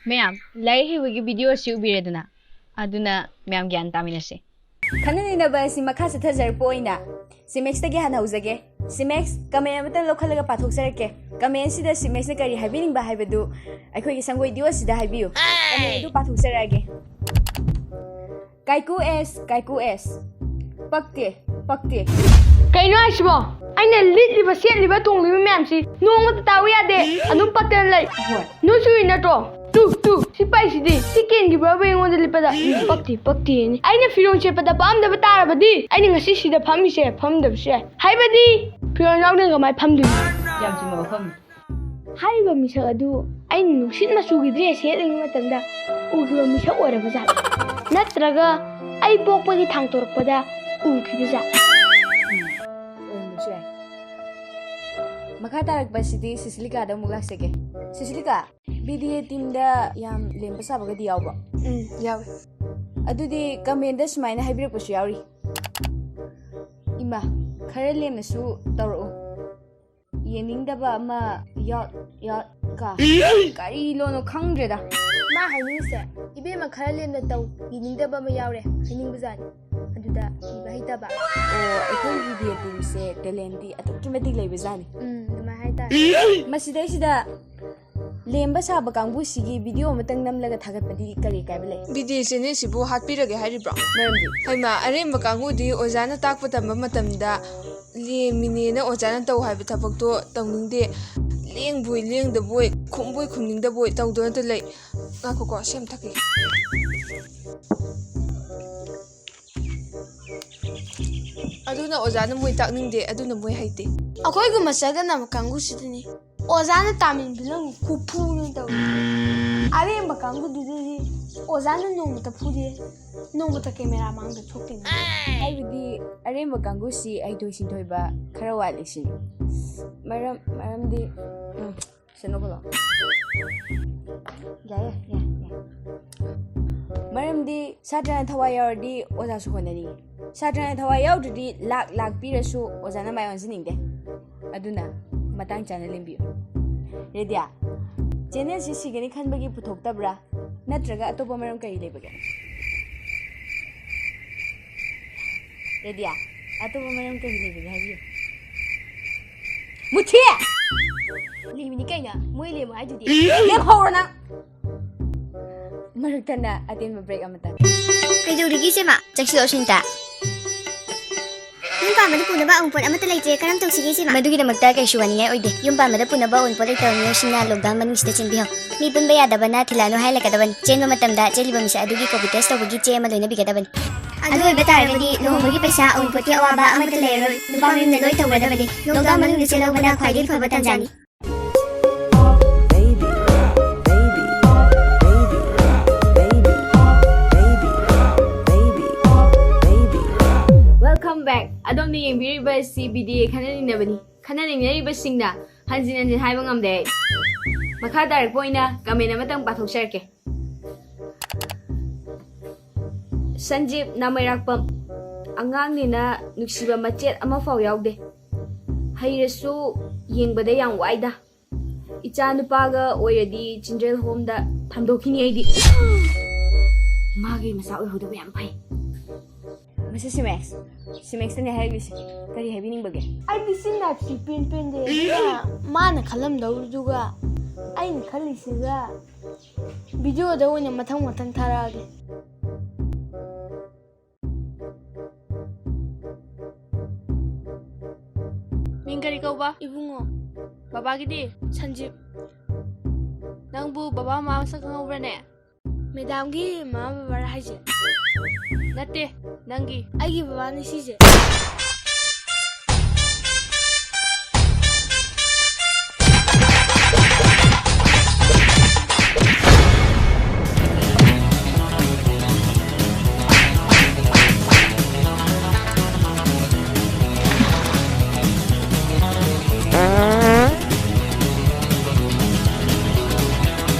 ꯃꯌꯥꯝ, ꯂꯥꯏꯔꯤꯛ ꯍꯩꯕꯒꯤ ꯚꯤꯗꯤꯑꯣ ꯑꯁꯤ ꯎꯕꯤꯔꯦꯗꯅ? ꯑꯗꯨꯅ ꯃꯌꯥꯝ ꯒ꯭ꯌꯥꯟ ꯇꯥꯃꯤꯟꯅꯁꯤ꯫ ꯈꯟꯅ ꯅꯩꯅꯕ ꯑꯁꯤ ꯃꯈꯥ ꯆꯠꯊꯖꯔꯛꯄ ꯑꯣꯏꯅ ꯁꯤꯃꯦꯛꯁꯇꯒꯤ ꯍꯥꯟꯅ ꯍꯧꯖꯒꯦ꯫ ꯁꯤꯃꯦꯛꯁ, ꯀꯃꯦꯟ ꯑꯃꯇꯪ ꯂꯧꯈꯠꯂꯒ ꯄꯥꯊꯣꯛꯆꯔꯛꯀꯦ꯫ ꯀꯃꯦꯟꯁꯤꯗ ꯁꯤꯃꯦꯛꯁꯅ ꯀꯔꯤ ꯍꯥꯏꯕꯤꯅꯤꯡꯕ ꯍꯥꯏꯕꯗꯨ ꯑꯩꯈꯣꯏꯒꯤ ꯁꯪꯒꯣꯏ ꯗꯤꯑꯣꯁꯤꯗ ꯍꯥꯏꯕꯤꯌꯨ꯫ ꯀꯃꯦꯟ ꯑꯗꯨ ꯄꯥꯊꯣꯛꯆꯔꯛꯑꯒꯦ꯫ ꯀꯥꯏꯀꯨ ꯑꯦꯁ, ꯀꯥꯏꯀꯨ ꯑꯦꯁ꯫ ꯄꯛꯇꯦ, ꯄꯛꯇꯦ꯫ ꯀꯩꯅꯣ ꯍꯥꯏꯁꯤꯕꯣ? ꯑꯩꯅ ꯂꯤꯠꯂꯤꯕ, ꯁꯦꯠꯂꯤꯕ, ꯇꯣꯡꯂꯤꯕ ꯃꯌꯥꯝꯁꯤ ꯅꯣꯡꯃꯇ ꯇꯥꯕ ꯌꯥꯗꯦ꯫ ꯑꯗꯨꯝ ꯄꯛꯇꯅ ꯂꯩ꯫ ꯍꯣꯏ꯫ ꯅꯣꯏꯁꯨ ꯎꯏ ꯅꯠꯇ꯭ꯔꯣ? ꯇꯨ, ꯇꯨ, ꯁꯤ ꯄꯥꯏꯁꯤꯗꯤ꯫ ꯁꯤ ꯀꯦꯟꯈꯤꯕ꯭ꯔꯕ ꯑꯩꯉꯣꯟꯗ ꯂꯤꯠꯄꯗ? ꯄꯛꯇꯦ, ꯄꯛꯇꯦꯅꯦ꯫ ꯑꯩꯅ ꯐꯤꯔꯣꯜ ꯁꯦꯠꯄꯗ ꯄꯛꯑꯝꯗꯕ ꯇꯥꯔꯕꯗꯤ ꯑꯩꯅ ꯉꯁꯤ ꯁꯤꯗ ꯐꯝꯃꯤꯁꯦ ꯐꯝꯗꯕꯁꯨ ꯌꯥꯏ꯫ ꯍꯥꯏꯕꯗꯤ ꯐꯤꯔꯣꯜ ꯌꯥꯎꯗꯅ ꯀꯃꯥꯏ ꯐꯝꯗꯣꯏꯅꯣ? ꯌꯥꯝ ꯆꯨꯝꯕ ꯋꯥꯐꯝꯅꯤ꯫ ꯍꯥꯏꯔꯤꯕ ꯃꯤꯁꯛ ꯑꯗꯨ ꯑꯩꯅ ꯅꯨꯡꯁꯤꯠ ꯃꯆꯨꯒꯤ ꯗ꯭ꯔꯦꯁ ꯁꯦꯠꯂꯤꯉꯩ ꯃꯇꯝꯗ ꯎꯈꯤꯕ ꯃꯤꯁꯛ ꯑꯣꯏꯔꯕ ꯖꯥꯠꯂ? ꯅꯠꯇ꯭ꯔꯒ ꯑꯩ ꯄꯣꯛꯄꯒꯤ ꯊꯥꯡꯇꯣꯔꯛꯄꯗ ꯎꯈꯤꯕ ꯖꯥꯠꯂ? ꯑꯣꯏꯔꯝꯕꯁꯨ ꯌꯥꯏ꯫ ꯃꯈꯥ ꯇꯥꯔꯛꯄꯁꯤꯗꯤ ꯁꯤꯁꯤꯂꯤꯀꯥꯗ ꯑꯃꯨꯛ ꯂꯥꯛꯆꯒꯦ꯫ ꯁꯤꯁꯤꯂꯤꯀꯥ, ꯕꯤ ꯗꯤ ꯑꯦ ꯇꯤꯝꯗ ꯌꯥꯝ ꯂꯦꯝꯕ ꯁꯥꯕꯒꯗꯤ ꯌꯥꯎꯕ꯭ꯔꯣ? ꯎꯝ, ꯌꯥꯎꯋꯦ꯫ ꯑꯗꯨꯗꯤ ꯀꯃꯦꯟꯗ ꯁꯨꯃꯥꯏꯅ ꯍꯥꯏꯕꯤꯔꯛꯄꯁꯨ ꯌꯥꯎꯔꯤ, "ꯏꯃꯥ, ꯈꯔ ꯂꯦꯝꯅꯁꯨ ꯇꯧꯔꯛꯎ, ꯌꯦꯡꯅꯤꯡꯗꯕ ꯑꯃ ꯌꯥꯎ ꯌꯥꯎ ꯀ ꯀꯔꯤ ꯂꯣꯟꯅꯣ ꯈꯪꯗ꯭ꯔꯦꯗ꯫ ꯃꯥ ꯍꯥꯏꯅꯤꯡꯉꯤꯁꯦ, "ꯏꯕꯦꯝꯃ, ꯈꯔ ꯂꯦꯝꯅ ꯇꯧ, ꯌꯦꯡꯅꯤꯡꯗꯕ ꯑꯃ ꯌꯥꯎꯔꯦ" ꯍꯥꯏꯅꯤꯡꯕꯖꯥꯠꯅꯤ꯫ ꯑꯗꯨꯗ ꯏꯕ ꯍꯩꯇꯕ꯫ ꯑꯣ, ꯑꯩꯈꯣꯏ ꯕꯤ ꯗꯤ ꯑꯦ ꯇꯤꯝꯁꯦ ꯇꯦꯂꯦꯟꯇꯤ ꯑꯗꯨꯛꯀꯤ ꯃꯇꯤꯛ ꯂꯩꯕꯖꯥꯠꯅꯤ꯫ ꯎꯝ, ꯑꯗꯨꯃꯥꯏꯅ ꯍꯥꯏꯇꯥꯔꯦ꯫ ꯃꯁꯤꯗꯩꯁꯤꯗ ꯂꯦꯝꯕ ꯁꯥꯕ ꯀꯥꯡꯕꯨꯁꯤꯒꯤ ꯚꯤꯗꯤꯑꯣ ꯑꯃꯇꯪ ꯅꯝꯂꯒ ꯊꯥꯒꯠꯄꯗꯤ ꯀꯔꯤ ꯀꯥꯏꯕ ꯂꯩ? ꯕꯤ ꯗꯤ ꯑꯦ ꯆꯦꯅꯦꯜꯁꯤꯕꯨ ꯍꯥꯠꯄꯤꯔꯒꯦ ꯍꯥꯏꯔꯤꯕ꯭ꯔꯣ? ꯃꯔꯝꯗꯤ ꯍꯩꯃꯥ, ꯑꯔꯦꯝꯕ ꯀꯥꯡꯕꯨꯗꯤ ꯑꯣꯖꯥꯅ ꯇꯥꯛꯄ ꯇꯝꯕ ꯃꯇꯝꯗ ꯂꯦꯝꯃꯤꯅꯦꯅ ꯑꯣꯖꯥꯅ ꯇꯧ ꯍꯥꯏꯕ ꯊꯕꯛꯇꯣ ꯇꯧꯅꯤꯡꯗꯦ꯫ ꯂꯦꯡꯕꯣꯏ ꯂꯦꯡꯗꯕꯣꯏ, ꯈꯨꯝꯕꯣꯏ ꯈꯨꯝꯅꯤꯡꯗꯕꯣꯏ ꯇꯧꯗꯨꯅꯇ ꯂꯩ꯫ ꯉꯥꯏꯈꯣꯀꯣ, ꯁꯤ ꯑꯃ ꯊꯛꯈꯤꯒꯦ꯫ ꯑꯗꯨꯅ ꯑꯣꯖꯥꯅ ꯃꯣꯏ ꯇꯥꯛꯅꯤꯡꯗꯦ, ꯑꯗꯨꯅ ꯃꯣꯏ ꯍꯩꯇꯦ꯫ ꯑꯩꯈꯣꯏꯒꯨꯝꯕ ꯆꯒꯠꯅꯕ ꯀꯥꯡꯕꯨꯁꯤꯗꯅꯤ ꯑꯣꯖꯥꯅ ꯇꯥꯃꯤꯟ ꯐꯤꯂꯝ ꯈꯨꯐꯨꯅ ꯇꯧꯔꯤ꯫ ꯑꯔꯦꯝꯕ ꯀꯥꯡꯕꯨꯗꯨꯗꯗꯤ ꯑꯣꯖꯥꯅ ꯅꯣꯡꯃꯇ ꯐꯨꯗꯦ, ꯅꯣꯡꯃꯇ ꯀꯦꯃꯦꯔꯥ ꯃꯥꯡꯗ ꯊꯣꯛꯇꯦ꯫ ꯍꯥꯏꯕꯗꯤ ꯑꯔꯦꯝꯕ ꯀꯥꯡꯕꯨꯁꯤ ꯍꯩꯊꯣꯏ ꯁꯤꯡꯊꯣꯏꯕ ꯈꯔ ꯋꯥꯠꯂꯤ ꯁꯤꯅꯤ꯫ ꯃꯔꯝ ꯃꯔꯝꯗꯤ ꯎꯝ, ꯁꯦ ꯅꯣꯛꯀꯅꯣ꯫ ꯌꯥꯏ, ꯌꯥꯏ, ꯌꯥꯏ, ꯌꯥꯏ꯫ ꯃꯔꯝꯗꯤ ꯁꯥꯇ꯭ꯔꯅ ꯊꯋꯥꯏ ꯌꯥꯎꯔꯗꯤ ꯑꯣꯖꯥꯁꯨ ꯍꯣꯠꯅꯅꯤꯡꯉꯤ꯫ ꯁꯥꯇ꯭ꯔꯅ ꯊꯋꯥꯏ ꯌꯥꯎꯗ꯭ꯔꯗꯤ ꯂꯥꯛ ꯂꯥꯛ ꯄꯤꯔꯁꯨ ꯑꯣꯖꯥꯅ ꯃꯥꯏ ꯑꯣꯟꯁꯤꯟꯅꯤꯡꯗꯦ꯫ ꯑꯗꯨꯅ ꯃꯇꯥꯡ ꯆꯥꯅ ꯂꯦꯝꯕꯤꯌꯨ꯫ ꯔꯦꯗꯤꯌꯥ, ꯆꯦꯅꯦꯜꯁꯤ ꯁꯤꯒꯅꯤ ꯈꯟꯕꯒꯤ ꯄꯨꯊꯣꯛꯇꯕ꯭ꯔꯥ? ꯅꯠꯇ꯭ꯔꯒ ꯑꯇꯣꯞꯄ ꯃꯔꯝ ꯀꯔꯤ ꯂꯩꯕꯒꯦ? ꯔꯦꯗꯤꯌꯥ, ꯑꯇꯣꯞꯄ ꯃꯔꯝ ꯀꯔꯤ ꯂꯩꯕꯒꯦ ꯍꯥꯏꯕꯤꯌꯨ꯫ ꯃꯨꯊꯤ! ꯂꯦꯝꯃꯤꯅꯤ ꯀꯩꯅꯣ, ꯃꯣꯏ ꯂꯦꯝꯃꯣ ꯍꯥꯏꯗꯨꯗꯤ꯫ ꯂꯦꯝꯍꯧꯔꯣ ꯅꯪ! ꯃꯔꯛꯇꯅ ꯑꯇꯦꯟꯕ ꯕ꯭ꯔꯦꯛ ꯑꯃꯇ꯫ ꯀꯩꯗꯧꯔꯤꯒꯦ ꯏꯆꯦꯃ? ꯆꯪꯁꯤꯜꯂꯛꯑꯣ ꯁꯤꯟꯇ꯫ ꯌꯨꯝ ꯄꯥꯟꯕꯗ ꯄꯨꯅꯕ ꯑꯎꯟꯄꯣꯠ ꯑꯃꯠꯇ ꯂꯩꯇ꯭ꯔꯦ, ꯀꯔꯝ ꯇꯧꯁꯤꯒꯦ ꯏꯆꯦꯃ? ꯃꯗꯨꯒꯤꯗꯃꯛꯇ ꯀꯩꯁꯨ ꯋꯥꯅꯤꯡꯉꯥꯏ ꯑꯣꯏꯗꯦ꯫ ꯌꯨꯝ ꯄꯥꯟꯕꯗ ꯄꯨꯅꯕ ꯑꯎꯟꯄꯣꯠ ꯂꯩꯇꯕ ꯃꯤꯑꯣꯏꯁꯤꯡꯅ ꯂꯣꯛꯗꯥꯎꯟ ꯃꯅꯨꯡꯁꯤꯗ ꯆꯦꯟꯕꯤꯌꯨ꯫ ꯃꯤ ꯄꯨꯟꯕ ꯌꯥꯗꯕꯅ ꯊꯤꯜꯂꯛꯑꯅꯨ ꯍꯥꯏꯍꯜꯂꯛꯀꯗꯕꯅꯤ꯫ ꯆꯦꯟꯕ ꯃꯇꯝꯗ ꯆꯦꯜꯂꯤꯕ ꯃꯤꯁꯛ ꯑꯗꯨꯒꯤ ꯀꯣꯚꯤꯗ ꯇꯦꯁ ꯇꯧꯕꯒꯤ ꯆꯦ ꯑꯃ ꯂꯣꯏꯅꯕꯤꯒꯗꯕꯅꯤ꯫ ꯑꯗꯨ ꯑꯣꯏꯕ ꯇꯥꯔꯒꯗꯤ ꯂꯨꯍꯣꯡꯕꯒꯤ ꯄꯩꯁꯥ, ꯑꯎꯟꯄꯣꯠꯀꯤ ꯑꯋꯥꯕ ꯑꯃꯠꯇ ꯂꯩꯔꯔꯣꯏ꯫ ꯅꯨꯄꯥ ꯃꯌꯨꯝꯅ ꯂꯣꯏ ꯇꯧꯒꯗꯕꯅꯤ꯫ Lockdown ꯃꯅꯨꯡꯗ ꯆꯦꯜꯍꯧꯕꯅ ꯈ꯭ꯋꯥꯏꯗꯒꯤ ꯐꯕ ꯇꯥꯟꯖꯥꯅꯤ꯫ Baby, baby, baby, baby, baby, baby, baby. Welcome back. ꯑꯗꯣꯝꯅ ꯌꯦꯡꯕꯤꯔꯤꯕ ꯑꯁꯤ B D A ꯈꯟꯅ ꯅꯩꯅꯕꯅꯤ꯫ ꯈꯟꯅ ꯅꯩꯅꯔꯤꯕꯁꯤꯡꯅ ꯍꯟꯖꯤꯟ ꯍꯟꯖꯤꯟ ꯍꯥꯏꯕ ꯉꯝꯗꯦ ꯑꯩ꯫ ꯃꯈꯥ ꯇꯥꯔꯛꯄ ꯑꯣꯏꯅ comment ꯑꯃꯇꯪ ꯄꯥꯊꯣꯛꯆꯔꯛꯀꯦ꯫ ꯁꯟꯖꯤꯞ ꯅꯥꯃꯩꯔꯥꯛꯄꯝ, ꯑꯉꯥꯡꯅꯤꯅ ꯅꯨꯡꯁꯤꯕ ꯃꯆꯦꯠ ꯑꯃꯐꯥꯎ ꯌꯥꯎꯗꯦ꯫ ꯍꯩꯔꯁꯨ ꯌꯦꯡꯕꯗ ꯌꯥꯝ ꯋꯥꯏꯗ꯫ ꯏꯆꯥ ꯅꯨꯄꯥꯒ ꯑꯣꯏꯔꯗꯤ ꯆꯤꯜꯗ꯭ꯔꯦꯟ ꯍꯣꯝꯗ ꯊꯝꯗꯣꯛꯈꯤꯅꯤ ꯑꯩꯗꯤ꯫ ꯃꯥꯒꯤ ꯃꯆꯥ ꯑꯣꯏꯍꯧꯗꯕ ꯌꯥꯝ ꯐꯩ꯫ ꯃꯁꯤ ꯁꯤꯃꯦꯛꯁ꯫ ꯁꯤꯃꯦꯛꯁꯇꯅꯦ ꯍꯥꯏꯔꯛꯂꯤꯁꯦ꯫ ꯀꯔꯤ ꯍꯥꯏꯕꯤꯅꯤꯡꯕꯒꯦ? ꯑꯩꯗꯤ ꯁꯤ ꯅꯥꯏꯞꯁꯤ ꯄꯦꯟ ꯄꯦꯟꯗꯦ꯫ ꯑꯗꯨꯅ ꯃꯥꯅ ꯈꯜꯂꯝꯗꯧꯗꯨꯒ ꯑꯩꯅ ꯈꯜꯂꯤꯁꯤꯒ ꯚꯤꯗꯤꯑꯣꯗ ꯑꯣꯏꯅ ꯃꯊꯪ ꯃꯊꯪ ꯊꯥꯔꯛꯑꯒꯦ꯫ ꯃꯤꯡ ꯀꯔꯤ ꯀꯧꯕ? ꯏꯕꯨꯡꯉꯣ꯫ ꯕꯕꯥꯒꯤꯗꯤ? ꯁꯟꯖꯤꯞ꯫ ꯅꯪꯕꯨ ꯕꯕꯥ ꯃꯃꯥ ꯃꯁꯛ ꯈꯪꯍꯧꯕ꯭ꯔꯅꯦ? ꯃꯦꯗꯥꯝꯒꯤ ꯃꯃꯥ ꯕꯕꯥꯔ ꯍꯥꯏꯁꯦ? ꯅꯠꯇꯦ, ꯅꯪꯒꯤ꯫ ꯑꯩꯒꯤ ꯕꯕꯥꯅꯤ ꯁꯤꯁꯦ꯫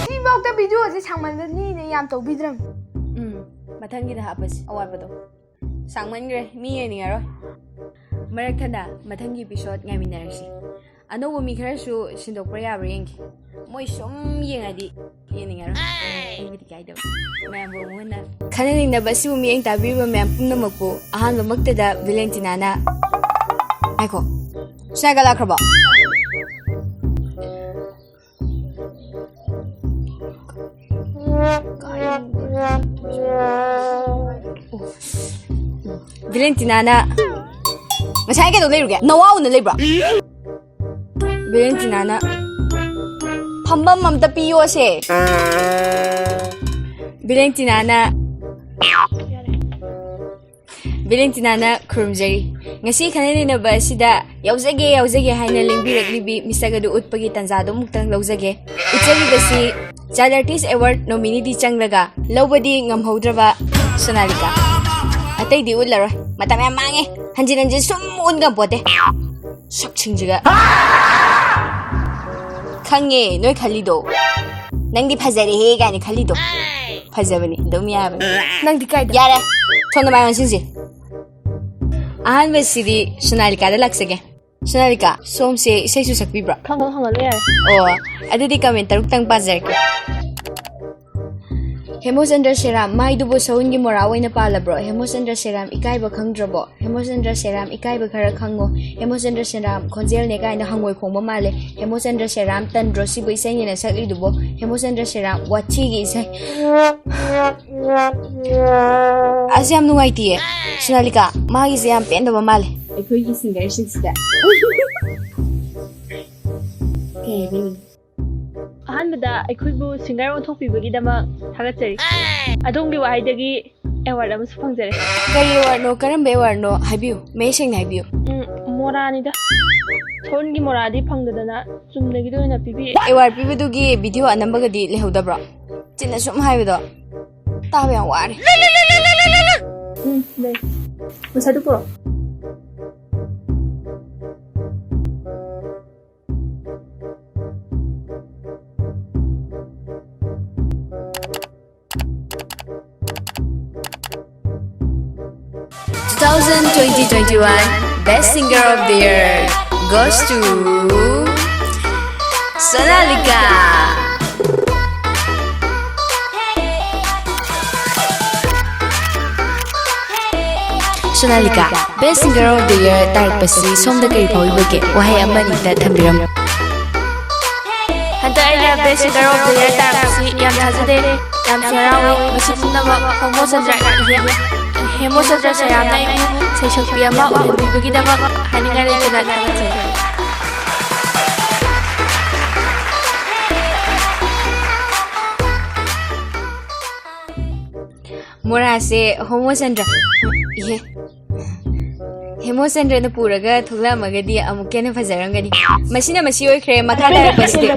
ꯁꯤꯐꯥꯎꯗ ꯚꯤꯗꯤꯑꯣꯁꯦ ꯁꯥꯡꯃꯟꯗꯅꯤꯅꯦ ꯌꯥꯝ ꯇꯧꯕꯤꯗ꯭ꯔꯕꯅꯤ꯫ ꯎꯝ, ꯃꯊꯪꯒꯤꯗ ꯍꯥꯞꯄꯁꯤ ꯑꯋꯥꯠꯄꯗꯣ꯫ ꯁꯥꯡꯃꯟꯈ꯭ꯔꯦ, ꯃꯤ ꯌꯦꯡꯅꯤꯡꯉꯔꯣꯏ꯫ ꯃꯔꯛ ꯊꯠꯅ ꯃꯊꯪꯒꯤ episode ꯉꯥꯏꯃꯤꯟꯅꯔꯁꯤ꯫ ꯑꯅꯧꯕ ꯃꯤ ꯈꯔꯁꯨ ꯁꯤꯟꯗꯣꯛꯄ ꯌꯥꯕ꯭ꯔꯥ ꯌꯦꯡꯒꯦ꯫ ꯃꯣꯏ ꯁꯨꯝ ꯌꯦꯡꯉꯗꯤ ꯌꯦꯡꯅꯤꯡꯉꯔꯣꯏ꯫ ꯑꯩꯕꯨꯗꯤ ꯀꯥꯏꯗꯕ꯫ ꯃꯌꯥꯝꯕꯨ ꯑꯃꯨꯛ ꯍꯟꯅ ꯈꯟꯅ ꯅꯩꯅꯕ ꯑꯁꯤꯕꯨ ꯃꯤꯠꯌꯦꯡ ꯇꯥꯕꯤꯔꯤꯕ ꯃꯌꯥꯝ ꯄꯨꯝꯅꯃꯛꯄꯨ ꯑꯍꯥꯟꯕꯃꯛꯇꯗ ꯚꯦꯂꯦꯟꯇꯤꯅꯥꯅ, ꯉꯥꯏꯈꯣ, ꯁ꯭ꯅꯦꯍꯥꯒ ꯂꯥꯛꯈ꯭ꯔꯕꯣ? ꯚꯦꯂꯦꯟꯇꯤꯅꯥꯅ ꯉꯁꯥꯏ ꯀꯩꯗꯧ ꯂꯩꯔꯨꯒꯦ? ꯅꯋꯥ ꯎꯅ ꯂꯩꯕ꯭ꯔꯣ? ꯚꯦꯂꯦꯟꯇꯤꯅꯥꯅ ꯐꯝꯕꯝ ꯑꯝꯇ ꯄꯤꯌꯣꯁꯦ꯫ ꯚꯦꯂꯦꯟꯇꯤꯅꯥꯅ ꯚꯦꯂꯦꯟꯇꯤꯅꯥꯅ ꯈꯨꯔꯨꯝꯖꯔꯤ꯫ ꯉꯁꯤ ꯈꯟꯅ ꯅꯩꯅꯕ ꯑꯁꯤꯗ ꯌꯥꯎꯖꯒꯦ, ꯌꯥꯎꯖꯒꯦ ꯍꯥꯏꯅ ꯂꯦꯡꯕꯤꯔꯛꯂꯤꯕꯤ ꯃꯤꯁꯛ ꯑꯗꯨ ꯎꯠꯄꯒꯤ ꯇꯥꯟꯖꯥꯗꯨ ꯑꯃꯨꯛꯇꯪ ꯂꯧꯖꯒꯦ꯫ ꯎꯠꯆꯔꯤꯕꯁꯤ Child Artist Award nominee ꯗꯤ ꯆꯪꯂꯒ ꯂꯧꯕꯗꯤ ꯉꯝꯍꯧꯗ꯭ꯔꯕ ꯁꯣꯅꯥꯂꯤꯀꯥ꯫ ꯑꯇꯩꯗꯤ ꯎꯠꯂꯔꯣꯏ, ꯃꯇꯝ ꯌꯥꯝ ꯃꯥꯡꯉꯦ, ꯍꯟꯖꯤꯟ ꯍꯟꯖꯤꯟ ꯁꯨꯝ ꯎꯠ ꯉꯝꯄꯣꯠꯇꯦ꯫ ꯁꯛꯁꯤꯡꯁꯤꯒ꯫ ꯈꯪꯉꯦ ꯅꯣꯏ ꯈꯜꯂꯤꯗꯣ꯫ ꯅꯪꯗꯤ ꯐꯖꯔꯦꯍꯦ ꯀꯥꯏꯅ ꯈꯜꯂꯤꯗꯣ꯫ ꯐꯖꯕꯅꯤ, ꯑꯗꯨꯝ ꯌꯥꯕꯅꯤ꯫ ꯅꯪꯗꯤ ꯀꯥꯏꯗ? ꯌꯥꯔꯦ꯫ ꯁꯣꯝꯗ ꯃꯥꯏ ꯑꯣꯟꯁꯤꯟꯁꯤ꯫ ꯑꯍꯥꯟꯕꯁꯤꯗꯤ ꯁꯣꯅꯥꯂꯤꯀꯥꯗ ꯂꯥꯛꯆꯒꯦ꯫ ꯁꯣꯅꯥꯂꯤꯀꯥ, ꯁꯣꯝꯁꯦ ꯏꯁꯩꯁꯨ ꯁꯛꯄꯤꯕ꯭ꯔꯣ? ꯈꯪ ꯈꯪ ꯍꯪꯍꯜꯂꯨ ꯌꯥꯔꯦ꯫ ꯑꯣ, ꯑꯗꯨꯗꯤ comment ꯇꯔꯨꯛꯇꯪ ꯄꯥꯖꯔꯛꯀꯦ꯫ ꯍꯦꯃꯣꯆꯟꯗ꯭ꯔ ꯁꯦꯔꯥꯝ, ꯃꯥꯏꯗꯨꯕꯨ ꯁꯎꯟꯒꯤ ꯃꯣꯔꯥ ꯑꯣꯏꯅ ꯄꯥꯜꯂꯕ꯭ꯔꯣ? ꯍꯦꯃꯣꯆꯟꯗ꯭ꯔ ꯁꯦꯔꯥꯝ, ꯏꯀꯥꯏꯕ ꯈꯪꯗ꯭ꯔꯕꯣ? ꯍꯦꯃꯣꯆꯟꯗ꯭ꯔ ꯁꯦꯔꯥꯝ, ꯏꯀꯥꯏꯕ ꯈꯔ ꯈꯪꯉꯣ꯫ ꯍꯦꯃꯣꯆꯟꯗ꯭ꯔ ꯁꯦꯔꯥꯝ, ꯈꯣꯟꯖꯦꯜꯅꯦ ꯀꯥꯏꯅ ꯍꯪꯉꯣꯏ ꯈꯣꯡꯕ ꯃꯥꯜꯂꯦ꯫ ꯍꯦꯃꯣꯆꯟꯗ꯭ꯔ ꯁꯦꯔꯥꯝ, ꯇꯟꯗ꯭ꯔꯣ ꯁꯤꯕꯨ ꯏꯁꯩꯅꯦꯅ ꯁꯛꯂꯤꯗꯨꯕꯣ? ꯍꯦꯃꯣꯆꯟꯗ꯭ꯔ ꯁꯦꯔꯥꯝ, ꯋꯥꯊꯤꯒꯤ ꯏꯁꯩ꯫ ꯑꯁ, ꯌꯥꯝ ꯅꯨꯡꯉꯥꯏꯇꯤꯌꯦ꯫ ꯁꯣꯅꯥꯂꯤꯀꯥ, ꯃꯥꯒꯤꯁꯦ ꯌꯥꯝ ꯄꯦꯟꯗꯕ ꯃꯥꯜꯂꯦ꯫ ꯑꯩꯈꯣꯏꯒꯤ ꯁꯤꯡꯒꯔꯁꯤꯡꯁꯤꯗ꯫ ꯀꯩ ꯍꯥꯏꯕꯤꯅꯤ? ꯑꯍꯥꯟꯕꯗ ꯑꯩꯈꯣꯏꯕꯨ ꯁꯤꯡꯒꯔ ꯑꯣꯟꯊꯣꯛꯄꯤꯕꯒꯤꯗꯃꯛ ꯊꯥꯒꯠꯆꯔꯤ꯫ ꯑꯗꯣꯝꯒꯤ ꯋꯥꯍꯩꯗꯒꯤ ꯑꯦꯋꯥꯔꯗ ꯑꯃꯁꯨ ꯐꯪꯖꯔꯦ꯫ ꯀꯔꯤ ꯑꯦꯋꯥꯔꯗꯅꯣ? ꯀꯔꯝꯕ ꯑꯦꯋꯥꯔꯗꯅꯣ? ꯍꯥꯏꯕꯤꯌꯨ, ꯃꯌꯦꯛ ꯁꯦꯡꯅ ꯍꯥꯏꯕꯤꯌꯨ꯫ ꯎꯝ, ꯃꯣꯔꯥꯅꯤꯗ꯫ ꯁꯎꯟꯒꯤ ꯃꯣꯔꯥꯗꯤ ꯐꯪꯗꯗꯅ ꯆꯨꯝꯅꯒꯤꯗ ꯑꯣꯏꯅ ꯄꯤꯕꯤꯔꯦ꯫ ꯑꯦꯋꯥꯔꯗ ꯄꯤꯕꯗꯨꯒꯤ ꯚꯤꯗꯤꯑꯣ ꯑꯅꯝꯕꯒꯗꯤ ꯂꯩꯍꯧꯗꯕ꯭ꯔꯣ? ꯆꯤꯟꯅ ꯁꯨꯝ ꯍꯥꯏꯕꯗꯣ ꯇꯥꯕ ꯌꯥꯝ ꯋꯥꯔꯦ꯫ ꯎꯝ, ꯂꯩ꯫ ꯉꯁꯥꯏꯗꯨ ꯄꯨꯔꯛꯑꯣ꯫ Two thousand twenty twenty-one Best Singer of the Year goes to Sonalika. Sonalika, Best Singer of the Year ꯇꯥꯔꯛꯄꯁꯤ ꯁꯣꯝꯗ ꯀꯔꯤ ꯐꯥꯎꯕꯤꯕꯒꯦ? ꯋꯥꯍꯩ ꯑꯃ ꯑꯅꯤꯗ ꯊꯝꯕꯤꯔꯝꯃꯨ꯫ ꯍꯟꯗꯛ ꯑꯩꯅ Best Singer of the Year ꯇꯥꯔꯛꯄꯁꯤ ꯌꯥꯝ ꯊꯥꯖꯗꯦ, ꯌꯥꯝ ꯍꯔꯥꯎꯏ꯫ ꯃꯁꯤ ꯄꯨꯝꯅꯃꯛ ꯍꯣꯃꯣꯆꯟꯗ꯭ꯔ ꯏꯍꯦ-, ꯍꯦꯃꯣꯆꯟꯗ꯭ꯔ ꯁꯦꯔꯥꯝꯅ ꯑꯩꯕꯨ ꯁꯩꯁꯛꯄꯤ ꯑꯃ ꯑꯣꯏꯍꯟꯕꯤꯕꯒꯤꯗꯃꯛ ꯍꯥꯏꯅꯤꯡꯉꯥꯏ ꯂꯩꯇꯅ ꯊꯥꯒꯠꯆꯔꯤ꯫ ꯃꯣꯔꯥꯁꯦ ꯍꯣꯃꯣꯆꯟꯗ꯭ꯔ ꯏꯍꯦ꯫ ꯍꯦꯃꯣꯆꯟꯗ꯭ꯔꯅ ꯄꯨꯔꯒ ꯊꯣꯛꯂꯛꯑꯝꯃꯒꯗꯤ ꯑꯃꯨꯛꯀ ꯍꯦꯟꯅ ꯐꯖꯔꯝꯒꯅꯤ꯫ ꯃꯁꯤꯅ ꯃꯁꯤ ꯑꯣꯏꯈ꯭ꯔꯦ꯫ ꯃꯈꯥ ꯇꯥꯔꯛꯄꯁꯤꯗꯤ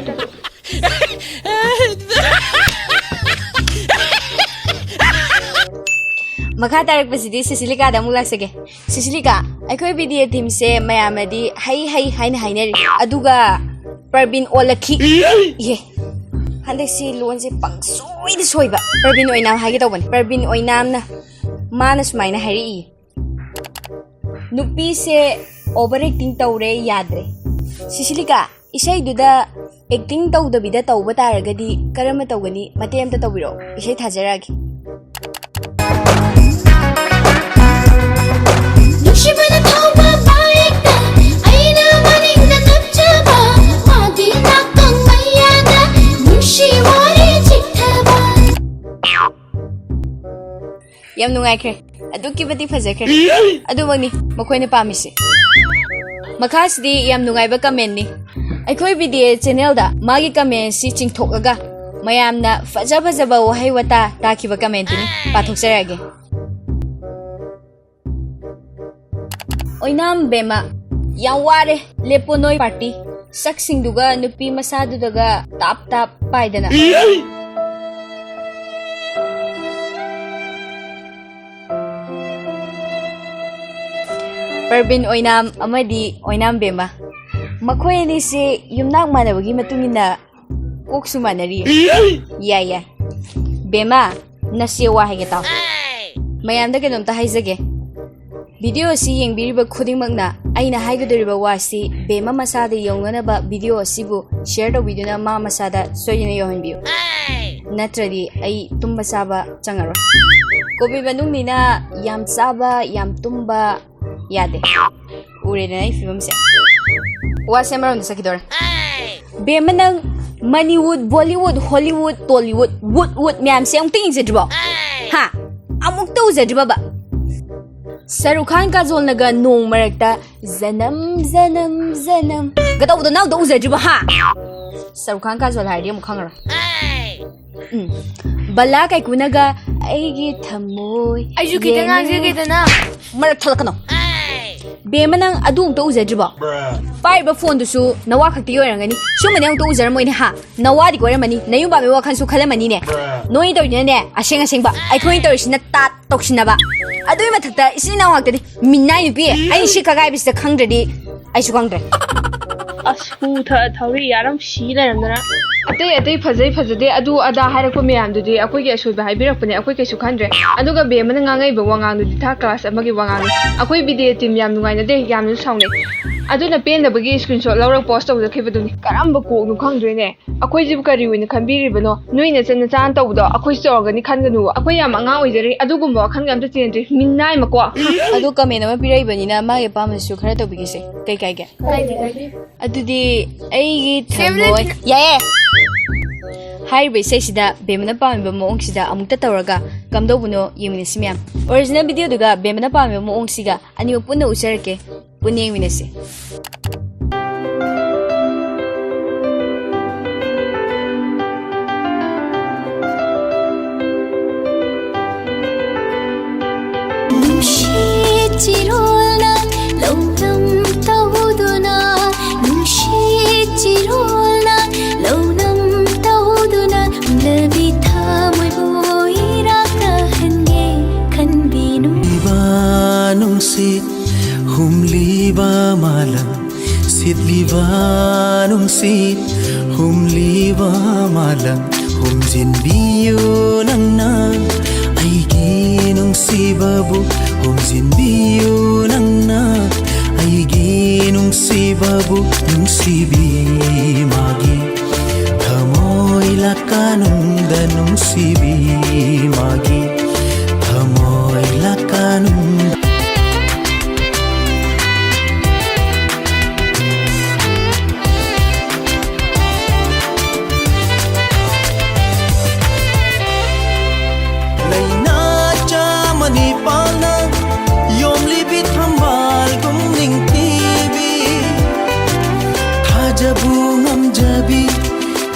ꯃꯈꯥ ꯇꯥꯔꯛꯄꯁꯤꯗꯤ ꯁꯤꯁꯤꯂꯤꯀꯥꯗ ꯑꯃꯨꯛ ꯂꯥꯛꯆꯒꯦ꯫ ꯁꯤꯁꯤꯂꯤꯀꯥ, ꯑꯩꯈꯣꯏ ꯕꯤ ꯗꯤ ꯑꯦ ꯇꯤꯝꯁꯦ ꯃꯌꯥꯝꯅꯗꯤ ꯍꯩ ꯍꯩ ꯍꯥꯏꯅ ꯍꯥꯏꯅꯔꯤ, ꯑꯗꯨꯒ ꯄ꯭ꯔꯕꯤꯟ ꯑꯣꯜꯂꯛꯈꯤ꯫ ꯏꯍꯦ, ꯍꯟꯗꯛꯁꯤ ꯂꯣꯟꯁꯦ ꯄꯪꯁꯣꯏꯗ ꯁꯣꯏꯕ꯫ ꯄ꯭ꯔꯕꯤꯟ ꯑꯣꯏꯅꯥꯝ ꯍꯥꯏꯒꯦ ꯇꯧꯕꯅꯤ꯫ ꯄ꯭ꯔꯕꯤꯟ ꯑꯣꯏꯅꯥꯝꯅ, ꯃꯥꯅ ꯁꯨꯃꯥꯏꯅ ꯍꯥꯏꯔꯛꯏ, "ꯅꯨꯄꯤꯁꯦ ꯑꯣꯚꯔ ꯑꯦꯛꯇꯤꯡ ꯇꯧꯔꯦ, ꯌꯥꯗ꯭ꯔꯦ꯫ ꯁꯤꯁꯤꯂꯤꯀꯥ, ꯏꯁꯩꯗꯨꯗ ꯑꯦꯛꯇꯤꯡ ꯇꯧꯗꯕꯤꯗ ꯇꯧꯕ ꯇꯥꯔꯒꯗꯤ ꯀꯔꯝꯅ ꯇꯧꯒꯅꯤ? ꯃꯇꯦꯛ ꯑꯃꯇ ꯇꯧꯕꯤꯔꯛꯑꯣ, ꯏꯁꯩ ꯊꯥꯖꯔꯛꯑꯒꯦ꯫" ꯅꯨꯡꯁꯤꯕꯅ ꯊꯧꯕ ꯕꯥꯏꯛꯇ ꯑꯩꯅ ꯃꯅꯤꯡꯗ ꯅꯞꯆꯕ, ꯃꯥꯒꯤ ꯅꯥꯀꯣꯡ ꯃꯌꯥꯗ ꯅꯨꯡꯁꯤ ꯋꯥꯔꯤ ꯆꯤꯛꯊꯕ꯫ ꯌꯥꯝ ꯅꯨꯡꯉꯥꯏꯈ꯭ꯔꯦ, ꯑꯗꯨꯛꯀꯤ ꯃꯇꯤꯛ ꯐꯖꯈ꯭ꯔꯦ꯫ ꯑꯗꯨꯃꯛꯅꯤ ꯃꯈꯣꯏꯅ ꯄꯥꯝꯃꯤꯁꯦ꯫ ꯃꯈꯥꯁꯤꯗꯤ ꯌꯥꯝ ꯅꯨꯡꯉꯥꯏꯕ ꯀꯃꯦꯟꯅꯤ꯫ ꯑꯩꯈꯣꯏ ꯕꯤ ꯗꯤ ꯑꯦ ꯆꯦꯅꯦꯜꯗ ꯃꯥꯒꯤ ꯀꯃꯦꯟꯁꯤ ꯆꯤꯡꯊꯣꯛꯂꯒ ꯃꯌꯥꯝꯅ ꯐꯖ ꯐꯖꯕ ꯋꯥꯍꯩ ꯋꯥꯇꯥ ꯇꯥꯈꯤꯕ ꯀꯃꯦꯟꯇꯨꯅꯤ꯫ ꯄꯥꯊꯣꯛꯆꯔꯛꯑꯒꯦ꯫ ꯑꯣꯏꯅꯥꯝ ꯕꯦꯝꯃ, ꯌꯥꯝ ꯋꯥꯔꯦ, ꯂꯦꯞꯄꯣ ꯅꯣꯏ ꯄꯥꯔꯇꯤ꯫ ꯁꯛꯁꯤꯡꯗꯨꯒ ꯅꯨꯄꯤ ꯃꯁꯥꯗꯨꯗꯒ ꯇꯥꯞ ꯇꯥꯞ ꯄꯥꯏꯗꯅ꯫ ꯄ꯭ꯔꯕꯤꯟ ꯑꯣꯏꯅꯥꯝ ꯑꯃꯗꯤ ꯑꯣꯏꯅꯥꯝ ꯕꯦꯝꯃ, ꯃꯈꯣꯏ ꯑꯅꯤꯁꯦ ꯌꯨꯝꯅꯥꯛ ꯃꯥꯟꯅꯕꯒꯤ ꯃꯇꯨꯡ ꯏꯟꯅ ꯀꯣꯛꯁꯨ ꯃꯥꯟꯅꯔꯤ꯫ ꯌꯥꯏ, ꯌꯥꯏ꯫ ꯕꯦꯝꯃ, ꯅꯁꯦ ꯋꯥ ꯍꯥꯏꯒꯦ ꯇꯥꯎ꯫ ꯃꯌꯥꯝꯗ ꯀꯩꯅꯣꯝꯇ ꯍꯥꯏꯖꯒꯦ꯫ ꯚꯤꯗꯤꯑꯣ ꯑꯁꯤ ꯌꯦꯡꯕꯤꯔꯤꯕ ꯈꯨꯗꯤꯡꯃꯛꯅ ꯑꯩꯅ ꯍꯥꯏꯒꯗꯧꯔꯤꯕ ꯋꯥꯁꯤ ꯕꯦꯝꯃ ꯃꯁꯥꯗ ꯌꯧꯅꯅꯕ ꯚꯤꯗꯤꯑꯣ ꯑꯁꯤꯕꯨ ꯁꯤꯌꯔ ꯇꯧꯕꯤꯗꯨꯅ ꯃꯥ ꯃꯁꯥꯗ ꯁꯣꯏꯗꯅ ꯌꯧꯍꯟꯕꯤꯌꯨ꯫ ꯅꯠꯇ꯭ꯔꯗꯤ ꯑꯩ ꯇꯨꯝꯕ ꯆꯥꯕ ꯆꯪꯉꯔꯣꯏ꯫ ꯀꯣꯚꯤꯗ ꯃꯅꯨꯡꯅꯤꯅ ꯌꯥꯝ ꯆꯥꯕ, ꯌꯥꯝ ꯇꯨꯝꯕ ꯌꯥꯗꯦ꯫ ꯎꯔꯦꯗꯅ ꯑꯩ ꯐꯤꯕꯝꯁꯦ꯫ ꯋꯥꯁꯦ ꯑꯃꯔꯣꯝꯗ ꯆꯠꯈꯤꯗꯧꯔꯦ꯫ ꯕꯦꯝꯃ, ꯅꯪ ꯃꯅꯤꯋꯨꯗ, Bollywood, Hollywood, Tollywood, would would ꯃꯌꯥꯝꯁꯦ ꯑꯃꯨꯛꯇ ꯌꯦꯡꯖꯗ꯭ꯔꯤꯕꯣ? ꯍꯥ? ꯑꯃꯨꯛꯇ ꯎꯖꯗ꯭ꯔꯤꯕꯕ? ꯁꯔꯨꯛ ꯈꯥꯟ ꯀꯥꯖꯣꯜꯅꯒ ꯅꯣꯡ ꯃꯔꯛꯇ "ꯖꯅꯝ ꯖꯅꯝ ꯖꯅꯝ" ꯒ ꯇꯧꯕꯗꯣ ꯅꯪ ꯑꯃꯨꯛꯇ ꯎꯖꯗ꯭ꯔꯤꯕꯣ? ꯍꯥ? ꯁꯔꯨꯛ ꯈꯥꯟ ꯀꯥꯖꯣꯜ ꯍꯥꯏꯔꯗꯤ ꯑꯃꯨꯛ ꯈꯪꯉꯔꯣꯏ꯫ ꯎꯝ꯫ ꯕꯂꯥ ꯀꯥꯏꯀꯨꯅꯒ "ꯑꯩꯒꯤ ꯊꯃꯣꯏ ꯑꯩꯁꯨ ꯈꯤꯇꯪ ꯌꯦꯡꯉꯨ"꯫ ꯉꯥꯡꯖꯒꯦꯗꯅ꯫ ꯃꯔꯛ ꯊꯠꯂꯛꯀꯅꯣ꯫ ꯕꯦꯝꯃ, ꯅꯪ ꯑꯗꯨ ꯑꯃꯨꯛꯇ ꯎꯖꯗ꯭ꯔꯤꯕꯣ? ꯄꯥꯏꯔꯤꯕ ꯐꯣꯟꯗꯨꯁꯨ ꯅꯋꯥ ꯈꯛꯇꯤ ꯑꯣꯏꯔꯝꯒꯅꯤ꯫ ꯁꯨꯝꯕꯅꯦ ꯑꯃꯨꯛꯇ ꯎꯖꯔꯝꯃꯣꯏꯅꯦ ꯍꯥ? ꯅꯋꯥꯗꯤ ꯀꯣꯏꯔꯝꯃꯅꯤ, ꯅꯌꯨꯝ ꯄꯥꯟꯕꯒꯤ ꯋꯥꯈꯜꯁꯨ ꯈꯜꯂꯝꯃꯅꯤꯅꯦ꯫ ꯅꯣꯏꯅ ꯇꯧꯔꯤꯗꯨꯅꯅꯦ ꯑꯁꯦꯡ ꯑꯁꯦꯡꯕ, ꯑꯩꯈꯣꯏꯅ ꯇꯧꯔꯤꯁꯤꯅ ꯇꯥꯠ ꯇꯧꯁꯤꯟꯅꯕ꯫ ꯑꯗꯨꯒꯤ ꯃꯊꯛꯇ ꯏꯆꯤꯟ ꯏꯅꯥꯎ ꯉꯥꯛꯇꯗꯤ ꯃꯤꯅꯥꯏ ꯅꯨꯄꯤ, ꯑꯩꯅ ꯁꯤ ꯀꯒꯥꯏꯕꯁꯤꯗ ꯈꯪꯗ꯭ꯔꯗꯤ ꯑꯩꯁꯨ ꯈꯪꯗ꯭ꯔꯦ꯫ ꯑꯁ, ꯍꯨ ꯊ-, ꯊꯧꯔꯤ ꯌꯥꯔꯝ ꯁꯤ ꯂꯩꯔꯝꯗꯅ꯫ ꯑꯇꯩ ꯑꯇꯩ ꯐꯖꯩ ꯐꯖꯗꯦ ꯑꯗꯨ ꯑꯗꯥ ꯍꯥꯏꯔꯛꯄ ꯃꯌꯥꯝꯗꯨꯗꯤ ꯑꯩꯈꯣꯏꯒꯤ ꯑꯁꯣꯏꯕ ꯍꯥꯏꯕꯤꯔꯛꯄꯅꯦ, ꯑꯩꯈꯣꯏ ꯀꯩꯁꯨ ꯈꯟꯗ꯭ꯔꯦ꯫ ꯑꯗꯨꯒ ꯕꯦꯝꯃꯅ ꯉꯥꯡꯉꯛꯏꯕ ꯋꯥꯉꯥꯡꯗꯨꯗꯤ ꯊꯥꯔꯠ ꯀ꯭ꯂꯥꯁ ꯑꯃꯒꯤ ꯋꯥꯉꯥꯡꯅꯤ꯫ ꯑꯩꯈꯣꯏ ꯕꯤ ꯗꯤ ꯑꯦ ꯇꯤꯝ ꯌꯥꯝ ꯅꯨꯡꯉꯥꯏꯅꯗꯦ, ꯌꯥꯝꯅꯁꯨ ꯁꯥꯎꯅꯩ꯫ ꯑꯗꯨꯅ ꯄꯦꯟꯗꯕꯒꯤ ꯁ꯭ꯀ꯭ꯔꯤꯟ ꯁꯣꯠ ꯂꯧꯔꯒ ꯄꯣꯁ ꯇꯧꯖꯈꯤꯕꯗꯨꯅꯤ꯫ ꯀꯔꯝꯕ ꯀꯣꯛꯅꯣ ꯈꯪꯗ꯭ꯔꯦꯅꯦ꯫ ꯑꯩꯈꯣꯏꯁꯤꯕꯨ ꯀꯔꯤ ꯑꯣꯏꯅ ꯈꯟꯕꯤꯔꯤꯕꯅꯣ? ꯅꯣꯏ ꯅꯆꯟ ꯅꯆꯥꯅ ꯇꯧꯕꯗꯣ ꯑꯩꯈꯣꯏꯁꯨ ꯇꯧꯔꯒꯅꯤ ꯈꯟꯒꯅꯨ꯫ ꯑꯩꯈꯣꯏ ꯌꯥꯝ ꯑꯉꯥꯡ ꯑꯣꯏꯖꯔꯤ, ꯑꯗꯨꯒꯨꯝꯕ ꯋꯥꯈꯜꯒ ꯑꯝꯇ ꯆꯦꯟꯗ꯭ꯔꯤ꯫ ꯃꯤꯅꯥꯏ ꯃꯀꯣꯛ꯫ ꯑꯗꯣ ꯀꯃꯦꯟ ꯑꯃ ꯄꯤꯔꯛꯏꯕꯅꯤꯅ ꯃꯥꯒꯤ ꯑꯄꯥꯝꯕꯗꯨꯁꯨ ꯈꯔ ꯇꯧꯕꯤꯒꯦꯁꯦ꯫ ꯀꯩ ꯀꯥꯏꯒꯦ? ꯑꯗꯨꯗꯤ ꯑꯩꯒꯤ ꯊꯃꯣꯏ, ꯌꯥꯏꯌꯦ꯫ ꯍꯥꯏꯔꯤꯕ ꯏꯁꯩꯁꯤꯗ ꯕꯦꯝꯃꯅ ꯄꯥꯝꯃꯤꯕ ꯃꯑꯣꯡꯁꯤꯗ ꯑꯃꯨꯛꯇ ꯇꯧꯔꯒ ꯀꯝꯗꯧꯕꯅꯣ ꯌꯦꯡꯃꯤꯟꯅꯁꯤ ꯃꯌꯥꯝ꯫ ꯑꯣꯔꯤꯖꯤꯅꯦꯜ ꯚꯤꯗꯤꯑꯣꯗꯨꯒ ꯕꯦꯝꯃꯅ ꯄꯥꯝꯃꯤꯕ ꯃꯑꯣꯡꯁꯤꯒ ꯑꯅꯤꯃꯛ ꯄꯨꯟꯅ ꯎꯠꯆꯔꯛꯀꯦ꯫ ꯄꯨꯟꯅ ꯌꯦꯡꯃꯤꯟꯅꯁꯤ꯫ ꯅꯨꯡꯁꯤꯠ ꯆꯤꯔꯣꯜꯅ ꯂꯧꯅꯝ ꯇꯧꯗꯨꯅ, ꯅꯨꯡꯁꯤꯠ ꯆꯤꯔꯣꯜꯅ ꯂꯧꯅꯝ ꯇꯧꯗꯨꯅ, ꯍꯨꯝꯂꯕꯤ ꯊꯃꯣꯏꯕꯨ ꯏꯔꯥꯛꯅꯍꯟꯒꯦ ꯈꯟꯕꯤꯅꯨ꯫ ꯍꯨꯝꯂꯤꯕ ꯅꯨꯡꯁꯤꯠ, ꯍꯨꯝꯂꯤꯕ ꯃꯥꯂꯪ, ꯁꯤꯠꯂꯤꯕ ꯅꯨꯡꯁꯤꯠ, ꯍꯨꯝꯂꯤꯕ ꯃꯥꯂꯪ, ꯍꯨꯝꯖꯤꯟꯕꯤꯌꯨ ꯅꯪꯅ ꯑꯩꯒꯤ ꯅꯨꯡꯁꯤꯕꯕꯨ, ꯍꯨꯝꯖꯤꯟꯕꯤꯌꯨ ꯅꯪꯅ ꯑꯩꯒꯤ ꯅꯨꯡꯁꯤꯕꯕꯨ, ꯅꯨꯡꯁꯤꯕꯤ ꯃꯥꯒꯤ ꯊꯃꯣꯏ ꯂꯥꯛꯀꯥꯅꯨꯡꯗ, ꯅꯨꯡꯁꯤꯕꯤ ꯃꯥꯒꯤ ꯊꯃꯣꯏ ꯂꯥꯛꯀꯥꯅꯨꯡꯗ꯫ ꯂꯩꯅꯥ ꯆꯥꯃ ꯅꯤꯄꯥꯜꯅ ꯌꯣꯝꯂꯤꯕꯤ ꯊꯝꯕꯥꯜꯒꯨꯝ ꯅꯤꯡꯊꯤꯕꯤ, ꯊꯥꯖꯕꯨ ꯉꯝꯖꯕꯤ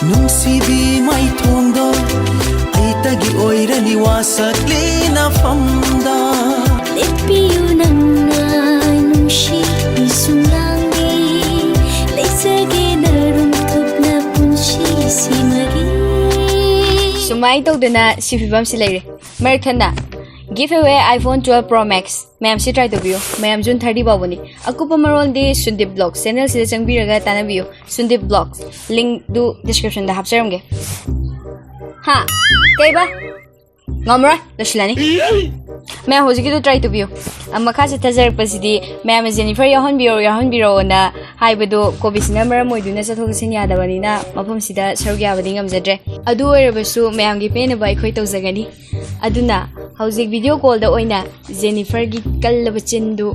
ꯅꯨꯡꯁꯤꯕꯤ ꯃꯥꯏꯊꯣꯡꯗꯣ, ꯑꯩꯇꯒꯤ ꯑꯣꯏꯔꯅꯤ ꯋꯥꯁꯛꯂꯤ ꯅꯐꯝꯗ꯫ ꯂꯦꯞꯄꯤꯌꯨ ꯅꯪꯅ ꯅꯨꯡꯁꯤ ꯑꯗꯨꯃꯥꯏꯅ ꯇꯧꯗꯅ ꯁꯤ ꯐꯤꯕꯝꯁꯤ ꯂꯩꯔꯦ꯫ ꯃꯔꯛ ꯊꯠꯅ give away iPhone twelve Pro Max꯫ ꯃꯌꯥꯝꯁꯤ try ꯇꯧꯕꯤꯌꯨ꯫ ꯃꯌꯥꯝ June thirty ꯐꯥꯎꯕꯅꯤ꯫ ꯑꯀꯨꯞꯄ ꯃꯔꯣꯜꯗꯤ Sundip Vlogs channel ꯁꯤꯗ ꯆꯪꯕꯤꯔꯒ ꯇꯥꯟꯅꯕꯤꯌꯨ꯫ Sundip Vlogs link ꯗꯨ description ꯗ ꯍꯥꯞꯆꯔꯝꯒꯦ꯫ ꯍꯥ? ꯀꯩꯕ? ꯉꯝꯃꯔꯣꯏ, ꯂꯣꯏꯁꯤꯜꯂꯅꯤ꯫ ꯃꯌꯥꯝ ꯍꯧꯖꯤꯛꯀꯤꯗꯨ try ꯇꯧꯕꯤꯌꯨ꯫ ꯑ, ꯃꯈꯥ ꯆꯠꯊꯖꯔꯛꯄꯁꯤꯗꯤ ꯃꯌꯥꯝꯅ Jennifer ꯌꯥꯎꯍꯟꯕꯤꯔꯛꯑꯣ, ꯌꯥꯎꯍꯟꯕꯤꯔꯛꯑꯣꯅ ꯍꯥꯏꯕꯗꯨ COVID ꯁꯤꯅ ꯃꯔꯝ ꯑꯣꯏꯗꯨꯅ ꯆꯠꯊꯣꯛ ꯆꯠꯁꯤꯟ ꯌꯥꯗꯕꯅꯤꯅ ꯃꯐꯝꯁꯤꯗ ꯁꯔꯨꯛ ꯌꯥꯕꯗꯤ ꯉꯝꯖꯗ꯭ꯔꯦ꯫ ꯑꯗꯨ ꯑꯣꯏꯔꯕꯁꯨ ꯃꯌꯥꯝꯒꯤ ꯄꯦꯟꯅꯕ ꯑꯩꯈꯣꯏ ꯇꯧꯖꯒꯅꯤ꯫ ꯑꯗꯨꯅ ꯍꯧꯖꯤꯛ video call ꯗ ꯑꯣꯏꯅ Jennifer ꯒꯤ ꯀꯜꯂꯕ ꯆꯤꯟꯗꯨ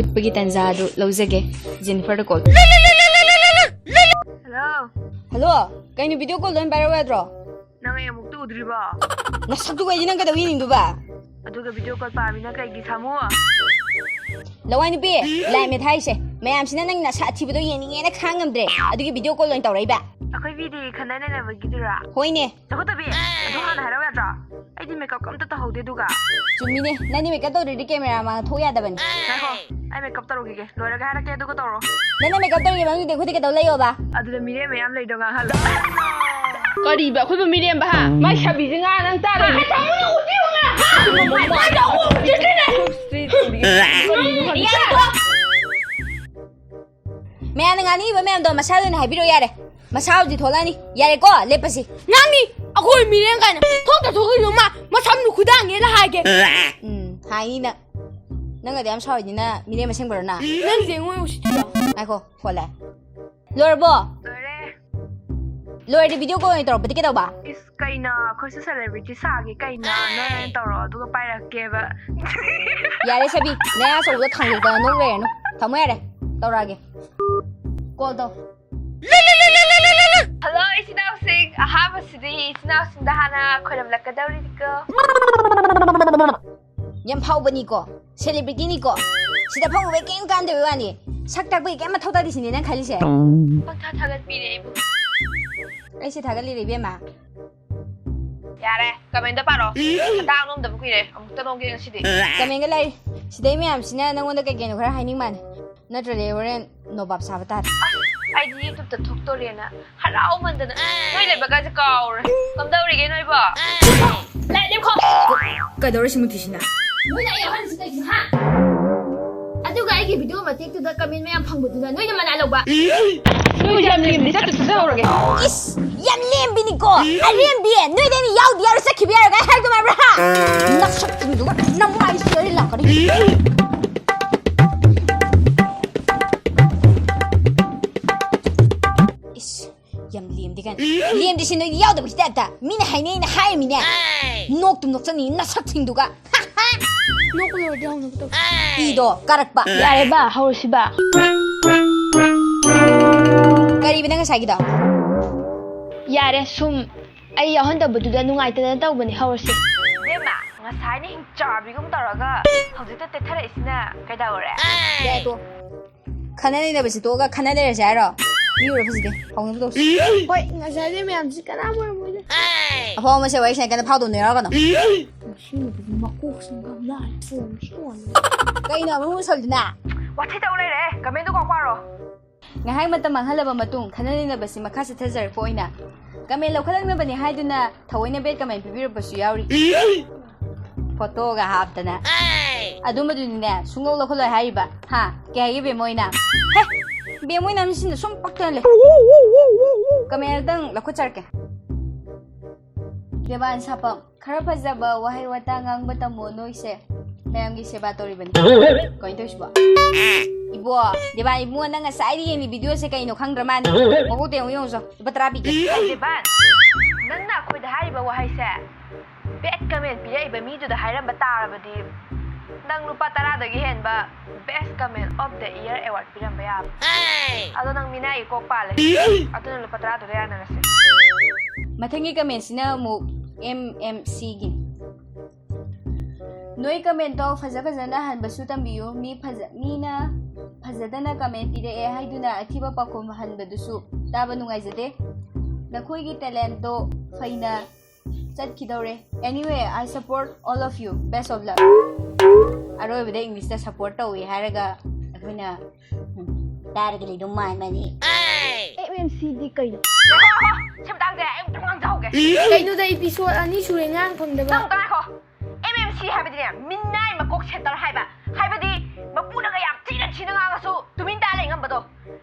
ꯎꯠꯄꯒꯤ ꯇꯥꯟꯖꯥ ꯑꯗꯨ ꯂꯧꯖꯒꯦ꯫ Jennifer ꯗ call꯫ Hello꯫ Hello, ꯀꯩꯅꯣ video call ꯗ ꯑꯣꯏꯅ ꯄꯥꯏꯔꯛꯎ ꯌꯥꯗ꯭ꯔꯣ? ꯅꯪ ꯑꯩ ꯑꯃꯨꯛꯇ ꯎꯗ꯭ꯔꯤꯕꯣ? ꯅꯁꯛꯇꯨꯒ ꯑꯩꯗꯤ ꯅꯪ ꯀꯩꯗꯧ ꯌꯦꯡꯅꯤꯡꯗꯣꯏꯕ? ꯑꯗꯨꯒ video call ꯄꯥꯝꯃꯤꯅ ꯀꯩꯒꯤ, ꯁꯥꯃꯨ? ꯂꯋꯥꯏ ꯅꯨꯄꯤ, ꯂꯥꯏ ꯃꯦꯠ ꯍꯥꯏꯁꯦ꯫ ꯃꯌꯥꯝꯁꯤꯅ ꯅꯪ ꯅꯁꯛ ꯑꯊꯤꯕꯗꯣ ꯌꯦꯡꯅꯤꯡꯉꯦꯅ ꯈꯥꯡ ꯉꯝꯗ꯭ꯔꯦ꯫ ꯑꯗꯨꯒꯤ video call ꯑꯣꯏꯅ ꯇꯧꯔꯛꯏꯕ꯫ ꯑꯩꯈꯣꯏ ꯃꯤꯗꯤ ꯈꯟꯅ ꯅꯩꯅꯕꯒꯤꯗꯨꯔꯥ? ꯍꯣꯏꯅꯦ꯫ ꯆꯥꯎꯈꯠꯇꯕꯤ, ꯑꯗꯨ ꯍꯥꯟꯅ ꯍꯥꯏꯔꯛꯎ ꯌꯥꯗ꯭ꯔꯣ? ꯑꯩꯗꯤ makeup ꯑꯝꯇ ꯇꯧꯍꯧꯗꯦ ꯑꯗꯨꯒ꯫ ꯆꯨꯝꯃꯤꯅꯦ, ꯅꯪꯗꯤ makeup ꯇꯧꯗ꯭ꯔꯗꯤ camera ꯃꯥꯡꯗ ꯊꯣꯛ ꯌꯥꯗꯕꯅꯤ꯫ ꯉꯥꯏꯈꯣ, ꯑꯩ makeup ꯇꯧꯔꯨꯈꯤꯒꯦ, ꯂꯣꯏꯔꯒ ꯍꯥꯏꯔꯛꯀꯦ, ꯑꯗꯨꯒ ꯇꯧꯔꯣ꯫ ꯅꯪꯅ makeup ꯇꯧꯔꯤꯉꯩ ꯃꯅꯨꯡꯗꯗꯤ ꯑꯩꯈꯣꯏꯗꯤ ꯀꯩꯗꯧ ꯂꯩꯌꯣꯕ? ꯑꯗꯨꯗ ꯃꯤꯔꯦꯝ ꯃꯌꯥꯝ ꯂꯩꯗꯣ ꯉꯥꯡꯍꯜꯂꯣ꯫ ꯀꯔꯤꯕ ꯑꯩꯈꯣꯏꯕꯨ ꯃꯤꯔꯦꯝꯕ, ꯍꯥ? ꯃꯥꯏ ꯁꯥꯕꯤꯁꯦ ꯉꯥ ꯅꯪ ꯇꯥꯔꯣꯏ꯫ ꯃꯌꯥꯝꯅ ꯉꯥꯡꯅꯤꯡꯉꯤꯕ ꯃꯌꯥꯝꯗꯣ ꯃꯁꯥ ꯑꯣꯏꯅ ꯍꯥꯏꯕꯤꯔꯛꯑꯣ ꯌꯥꯔꯦ꯫ ꯃꯁꯥ ꯍꯧꯖꯤꯛ ꯊꯣꯛꯂꯛꯑꯅꯤ꯫ ꯌꯥꯔꯦꯀꯣ, ꯂꯦꯞꯄꯁꯤ꯫ ꯉꯥꯡꯅꯤ, ꯑꯩꯈꯣꯏ ꯃꯤꯔꯦꯝ ꯀꯥꯏꯅ꯫ ꯊꯣꯛꯇ ꯊꯣꯛꯈꯤꯅꯨ ꯃꯥ, ꯃꯁꯝꯗꯨ ꯈꯨꯗꯥꯡꯅꯦꯅ ꯍꯥꯏꯒꯦ꯫ ꯎꯝ, ꯍꯥꯏꯅꯤ ꯅꯪ꯫ ꯅꯪꯒꯗꯤ ꯌꯥꯝ ꯁꯥꯎꯔꯤꯗꯨꯅ ꯃꯤꯔꯦꯝ ꯑꯁꯦꯡꯕꯔꯣ ꯅꯪ? ꯅꯪꯁꯦ ꯑꯩꯉꯣꯟꯗ ꯎꯁꯤꯠꯇ꯭ꯔꯤꯔꯣ? ꯉꯥꯏꯈꯣ, ꯐꯣꯟ ꯂꯥꯛꯑꯦ꯫ ꯂꯣꯏꯔꯕꯣ? ꯂꯣꯏꯔꯦ꯫ ꯂꯣꯏꯔꯗꯤ video call ꯑꯣꯏꯅ ꯇꯧꯔꯛꯄꯗꯤ ꯀꯩꯗꯧꯕ? ꯏꯁ, ꯀꯩꯅꯣ, ꯑꯩꯈꯣꯏꯁꯨ celebrity ꯁꯥꯒꯦ ꯀꯩꯅꯣ? ꯅꯣꯏ ꯑꯣꯏꯅ ꯇꯧꯔꯣ, ꯑꯗꯨꯒ ꯄꯥꯏꯔꯛꯀꯦꯕ꯫ ꯌꯥꯔꯦ ꯁꯥꯕꯤ, ꯅꯌꯥ ꯑꯆꯧꯕꯗꯣ ꯊꯥꯡꯗꯣꯛꯇꯅ ꯅꯣꯛ ꯂꯩꯔꯅꯨ꯫ ꯊꯝꯃꯣ ꯌꯥꯔꯦ, ꯇꯧꯔꯛꯑꯒꯦ꯫ Call ꯇꯧ꯫ Hello, ꯏꯆꯤꯟ ꯏꯅꯥꯎꯁꯤꯡ꯫ ꯑꯍꯥꯟꯕꯁꯤꯗꯤ ꯏꯆꯤꯟ ꯏꯅꯥꯎꯁꯤꯡꯗ ꯍꯥꯟꯅ ꯈꯣꯏꯔꯝꯂꯛꯀꯗꯧꯔꯤꯅꯤꯀꯣ꯫ ꯌꯥꯝ ꯐꯥꯎꯕꯅꯤꯀꯣ, celebrity ꯅꯤꯀꯣ꯫ ꯁꯤꯗ ꯐꯥꯎꯕꯩ ꯀꯩꯝ ꯀꯥꯟꯗꯕꯩ ꯋꯥꯅꯤ꯫ ꯁꯛ ꯇꯥꯛꯄꯒꯤ ꯀꯩꯝ ꯃꯊꯧ ꯇꯥꯗꯦ ꯁꯤꯅꯦ ꯅꯪ ꯈꯜꯂꯤꯁꯦ? ꯄꯪꯊꯥ ꯊꯥꯒꯠꯄꯤꯔꯦ ꯑꯩꯕꯨ꯫ ꯑꯩꯁꯦ ꯊꯥꯒꯠꯂꯤꯔꯦ ꯏꯕꯦꯝꯃ꯫ ꯌꯥꯔꯦ, comment ꯗ ꯄꯥꯔꯣ꯫ ꯈꯗꯥꯡ ꯅꯣꯝꯗꯕ ꯀꯨꯏꯔꯦ, ꯑꯃꯨꯛꯇ ꯅꯣꯝꯒꯦ ꯉꯁꯤꯗꯤ꯫ Comment ꯒ ꯂꯩ꯫ ꯁꯤꯗꯩ ꯃꯌꯥꯝꯁꯤꯅ ꯅꯪꯉꯣꯟꯗ ꯀꯩ ꯀꯩꯅꯣ ꯈꯔ ꯍꯥꯏꯅꯤꯡ ꯃꯥꯜꯂꯦ꯫ ꯅꯠꯇ꯭ꯔꯗꯤ ꯑꯩ ꯍꯣꯔꯦꯟ ꯅꯣꯕꯥꯞ ꯁꯥꯕ ꯇꯥꯔꯦ꯫ ꯑꯩꯗꯤ YouTube ꯇ ꯊꯣꯛꯇꯣꯔꯦꯅ ꯍꯔꯥꯎꯃꯟꯗꯅ ꯅꯣꯏ ꯂꯩꯕꯒꯁꯦ ꯀꯥꯎꯔꯦ꯫ ꯀꯝꯗꯧꯔꯤꯒꯦ ꯅꯣꯏꯕꯣ? ꯂꯥꯏ ꯂꯦꯞꯈꯣ꯫ ꯀꯩꯗꯧꯔꯦ ꯁꯤ ꯃꯨꯊꯤꯁꯤꯅ? ꯅꯣꯏꯅ ꯑꯩ ꯌꯥꯎꯍꯜꯂꯤꯁꯤ ꯀꯩꯒꯤꯅꯣ, ꯍꯥ? ꯑꯗꯨꯒ ꯑꯩꯒꯤ video ꯃꯇꯦꯛꯇꯨꯗ comment ꯃꯌꯥꯝ ꯐꯪꯕꯗꯨꯅ ꯅꯣꯏꯅ ꯃꯅꯥ ꯂꯧꯕ꯫ ꯅꯣꯏ ꯌꯥꯝ ꯂꯦꯝꯃꯤ, ꯆꯠꯇꯨ ꯆꯠꯆꯍꯧꯔꯒꯦ꯫ ꯏꯁ, ꯌꯥꯝ ꯂꯦꯝꯕꯤꯅꯤꯀꯣ꯫ ꯑꯔꯦꯝꯕꯤ, ꯅꯣꯏꯗ ꯑꯩꯅ ꯌꯥꯎꯗꯤ ꯌꯥꯎꯔ ꯆꯠꯈꯤꯕ ꯌꯥꯔꯣꯏ ꯀꯥꯏ ꯍꯥꯏꯗꯣ ꯃꯥꯟꯕ꯭ꯔꯥ, ꯍꯥ? ꯅꯁꯛꯇꯨꯗꯨꯒ ꯅꯃꯥꯏꯁꯤꯗ ꯑꯩ ꯂꯥꯛꯀꯅꯤ꯫ ꯏꯁ, ꯌꯥꯝ ꯂꯦꯝꯗꯦ ꯀꯥꯏꯅ꯫ ꯂꯦꯝꯗꯦ ꯁꯤ ꯅꯣꯏꯒꯤ ꯌꯥꯎꯗꯕꯒꯤ type ꯇ꯫ ꯃꯤꯅ ꯍꯥꯏꯅꯩꯅ ꯍꯥꯏꯔꯤꯃꯤꯅꯦ꯫ ꯅꯣꯛꯇꯨꯝ ꯅꯣꯛꯆꯅꯤ ꯅꯁꯛꯁꯤꯡꯗꯨꯒ꯫ ꯅꯣꯛꯄ ꯂꯣꯏꯔꯗꯤ ꯍꯧꯅꯕ ꯇꯧ꯫ ꯏꯗꯣ ꯀꯥꯔꯛꯄ꯫ ꯌꯥꯔꯦꯕ, ꯍꯧꯔꯁꯤꯕ꯫ ꯀꯔꯤꯕ ꯅꯪ ꯉꯁꯥꯏꯒꯤꯗꯣ? ꯌꯥꯔꯦ, ꯁꯨꯝ ꯑꯩ ꯌꯥꯎꯍꯟꯗꯕꯗꯨꯗ ꯅꯨꯡꯉꯥꯏꯇꯗꯅ ꯇꯧꯕꯅꯤ, ꯍꯧꯔꯁꯤ꯫ ꯏꯕꯦꯝꯃ, ꯉꯁꯥꯏꯅ ꯍꯤꯡꯆꯥꯕꯤꯒꯨꯝ ꯇꯧꯔꯒ ꯍꯧꯖꯤꯛꯇ ꯇꯦꯊꯔꯛꯏꯁꯤꯅ ꯀꯩꯗꯧꯔꯦ? ꯌꯥꯏ, ꯇꯣ꯫ ꯈꯟꯅ ꯅꯩꯅꯕꯁꯤ ꯇꯣꯛꯑꯒ ꯈꯟꯅ ꯂꯩꯔꯁꯦ ꯍꯥꯏꯔꯣ? ꯃꯤ ꯎꯔ ꯐꯖꯗꯦ꯫ ꯍꯧꯅꯕ ꯇꯧꯁꯤ꯫ ꯍꯣꯏ, ꯉꯁꯥꯏꯗꯩ ꯃꯌꯥꯝꯁꯤ ꯀꯅꯥꯝ ꯑꯣꯏꯔꯝꯃꯣꯏꯗ꯫ ꯑꯐꯥꯎꯕ ꯃꯁꯦ ꯋꯥꯔꯤ ꯁꯥꯟꯅꯩ ꯀꯟꯅ ꯐꯥꯎꯗꯧꯅ ꯌꯥꯎꯔꯒꯅꯣ꯫ ꯃꯁꯤ ꯅꯨꯄꯤꯁꯤ ꯃꯀꯣꯛꯁꯤ ꯉꯥꯎꯅꯔꯦ꯫ ꯐꯣꯟꯁꯤ ꯌꯦꯡꯉꯣ꯫ ꯀꯩꯅꯣ ꯑꯃꯨꯛ ꯁꯣꯜꯗꯨꯅ? ꯋꯥꯊꯤ ꯇꯧ ꯂꯩꯔꯦ꯫ Comment ꯗꯨ ꯀꯣꯛ ꯄꯥꯔꯣ꯫ ꯉꯥꯏꯍꯥꯛ ꯃꯇꯝ ꯃꯥꯡꯍꯜꯂꯕ ꯃꯇꯨꯡ ꯈꯟꯅ ꯅꯩꯅꯕꯁꯤ ꯃꯈꯥ ꯆꯠꯊꯖꯔꯛꯄ ꯑꯣꯏꯅ comment ꯂꯧꯈꯠꯂꯛꯅꯕꯅꯤ ꯍꯥꯏꯗꯨꯅ ꯊꯑꯣꯏꯅ bad comment ꯄꯤꯕꯤꯔꯛꯄꯁꯨ ꯌꯥꯎꯔꯤ꯫ Photo ꯒ ꯍꯥꯞꯇꯅ꯫ ꯑꯗꯨꯝꯕꯗꯨꯅꯤꯅꯦ ꯁꯨꯡꯂꯧ ꯂꯧꯈꯠꯂꯣꯏ ꯍꯥꯏꯔꯤꯕ꯫ ꯍꯥ? ꯀꯩ ꯍꯥꯏꯒꯦ ꯕꯦꯝ ꯍꯣꯏꯅ? ꯍꯦ! ꯕꯦꯝ ꯍꯣꯏꯅ ꯃꯁꯤꯅ ꯁꯨꯝ ꯄꯛꯇꯅ ꯂꯩ꯫ Comment ꯑꯝꯇꯪ ꯂꯧꯈꯠꯆꯔꯛꯀꯦ꯫ ꯗꯦꯕꯥꯟ ꯁꯥꯄꯝ, ꯈꯔ ꯐꯖꯕ ꯋꯥꯍꯩ ꯋꯥꯇꯥ ꯉꯥꯡꯕ ꯇꯝꯃꯣ ꯅꯣꯏꯁꯦ꯫ ꯃꯌꯥꯝꯒꯤ ꯁꯦꯕꯥ ꯇꯧꯔꯤꯕꯅꯤ꯫ ꯀꯃꯥꯏꯅ ꯇꯧꯔꯤꯁꯤꯕꯣ? ꯏꯕꯣ, ꯗꯦꯕꯥꯟ ꯏꯕꯨꯡꯉꯣ, ꯅꯪ ꯉꯁꯥꯏꯗꯤ ꯌꯦꯡꯉꯤ video ꯁꯦ ꯀꯩꯅꯣ ꯈꯪꯗ꯭ꯔ ꯃꯥꯅꯤ꯫ ꯃꯀꯣꯛꯇ ꯌꯦꯡꯉꯨ, ꯌꯦꯡꯉꯨ ꯆꯣ꯫ ꯂꯨꯄꯥ ꯇꯔꯥ ꯄꯤꯒꯦ꯫ ꯗꯦꯕꯥꯟ, ꯅꯪꯅ ꯑꯩꯈꯣꯏꯗ ꯍꯥꯏꯔꯤꯕ ꯋꯥꯍꯩꯁꯦ bad comment ꯄꯤꯔꯛꯏꯕ ꯃꯤꯗꯨꯗ ꯍꯥꯏꯔꯝꯕ ꯇꯥꯔꯕꯗꯤ ꯅꯪ ꯂꯨꯄꯥ ꯇꯔꯥꯗꯒꯤ ꯍꯦꯟꯕ best comment of the year award ꯄꯤꯔꯝꯕ ꯌꯥꯕ꯫ ꯑꯗꯣ ꯅꯪ ꯃꯤꯅꯥꯏꯒꯤ ꯀꯣꯛ ꯄꯥꯜꯂꯦ꯫ ꯑꯗꯨꯅ ꯂꯨꯄꯥ ꯇꯔꯥꯗꯨꯗ ꯌꯥꯅꯔꯁꯦ꯫ ꯃꯊꯪꯒꯤ comment ꯁꯤꯅ ꯑꯃꯨꯛ M M C ꯒꯤ꯫ ꯅꯣꯏ comment ꯇꯣ ꯐꯖ ꯐꯖꯅ ꯍꯟꯕꯁꯨ ꯇꯝꯕꯤꯌꯨ꯫ ꯃꯤ ꯐꯖ-, ꯃꯤꯅ ꯐꯖꯗꯅ comment ꯄꯤꯔꯛꯑꯦ ꯍꯥꯏꯗꯨꯅ ꯑꯊꯤꯕ ꯄꯥꯎꯈꯨꯝ ꯍꯟꯕꯗꯨꯁꯨ ꯇꯥꯕ ꯅꯨꯡꯉꯥꯏꯖꯗꯦ꯫ ꯅꯈꯣꯏꯒꯤ talent ꯇꯣ ꯐꯩꯅ ꯆꯠꯈꯤꯗꯧꯔꯦ꯫ Anyway, I support all of you. Best of luck. ꯑꯔꯣꯏꯕꯗ English ꯇ support ꯇꯧꯏ ꯍꯥꯏꯔꯒ ꯑꯩꯈꯣꯏꯅ, ꯎꯝ, ꯇꯥꯔꯒ ꯂꯩꯗꯧ ꯃꯥꯟꯕꯅꯤ꯫ ꯑꯦꯝ ꯑꯦꯝ ꯁꯤꯗꯤ ꯀꯩꯅꯣ? ꯁꯤ ꯃꯇꯥꯡꯁꯦ ꯑꯩ ꯑꯃꯨꯛꯇꯪ ꯉꯥꯡꯖꯍꯧꯒꯦ꯫ ꯀꯩꯅꯣꯗ ꯏꯄꯤꯁꯣꯠ ꯑꯅꯤ ꯁꯨꯔꯦ ꯉꯥꯡ ꯐꯪꯗꯕ꯫ ꯅꯪ ꯇꯥꯈꯣ꯫ ꯑꯦꯝ ꯑꯦꯝ ꯁꯤ ꯍꯥꯏꯕꯗꯤꯅꯦ, ꯃꯤꯅꯥꯏ ꯃꯀꯣꯛ ꯁꯦꯟꯇꯔ ꯍꯥꯏꯕ꯫ ꯍꯥꯏꯕꯗꯤ ꯃꯄꯨꯅꯒ ꯌꯥꯝ ꯊꯤꯅ ꯊꯤꯅ ꯉꯥꯡꯉꯁꯨ ꯇꯨꯃꯤꯟ ꯇꯥ ꯂꯩ ꯉꯝꯕꯗꯣ꯫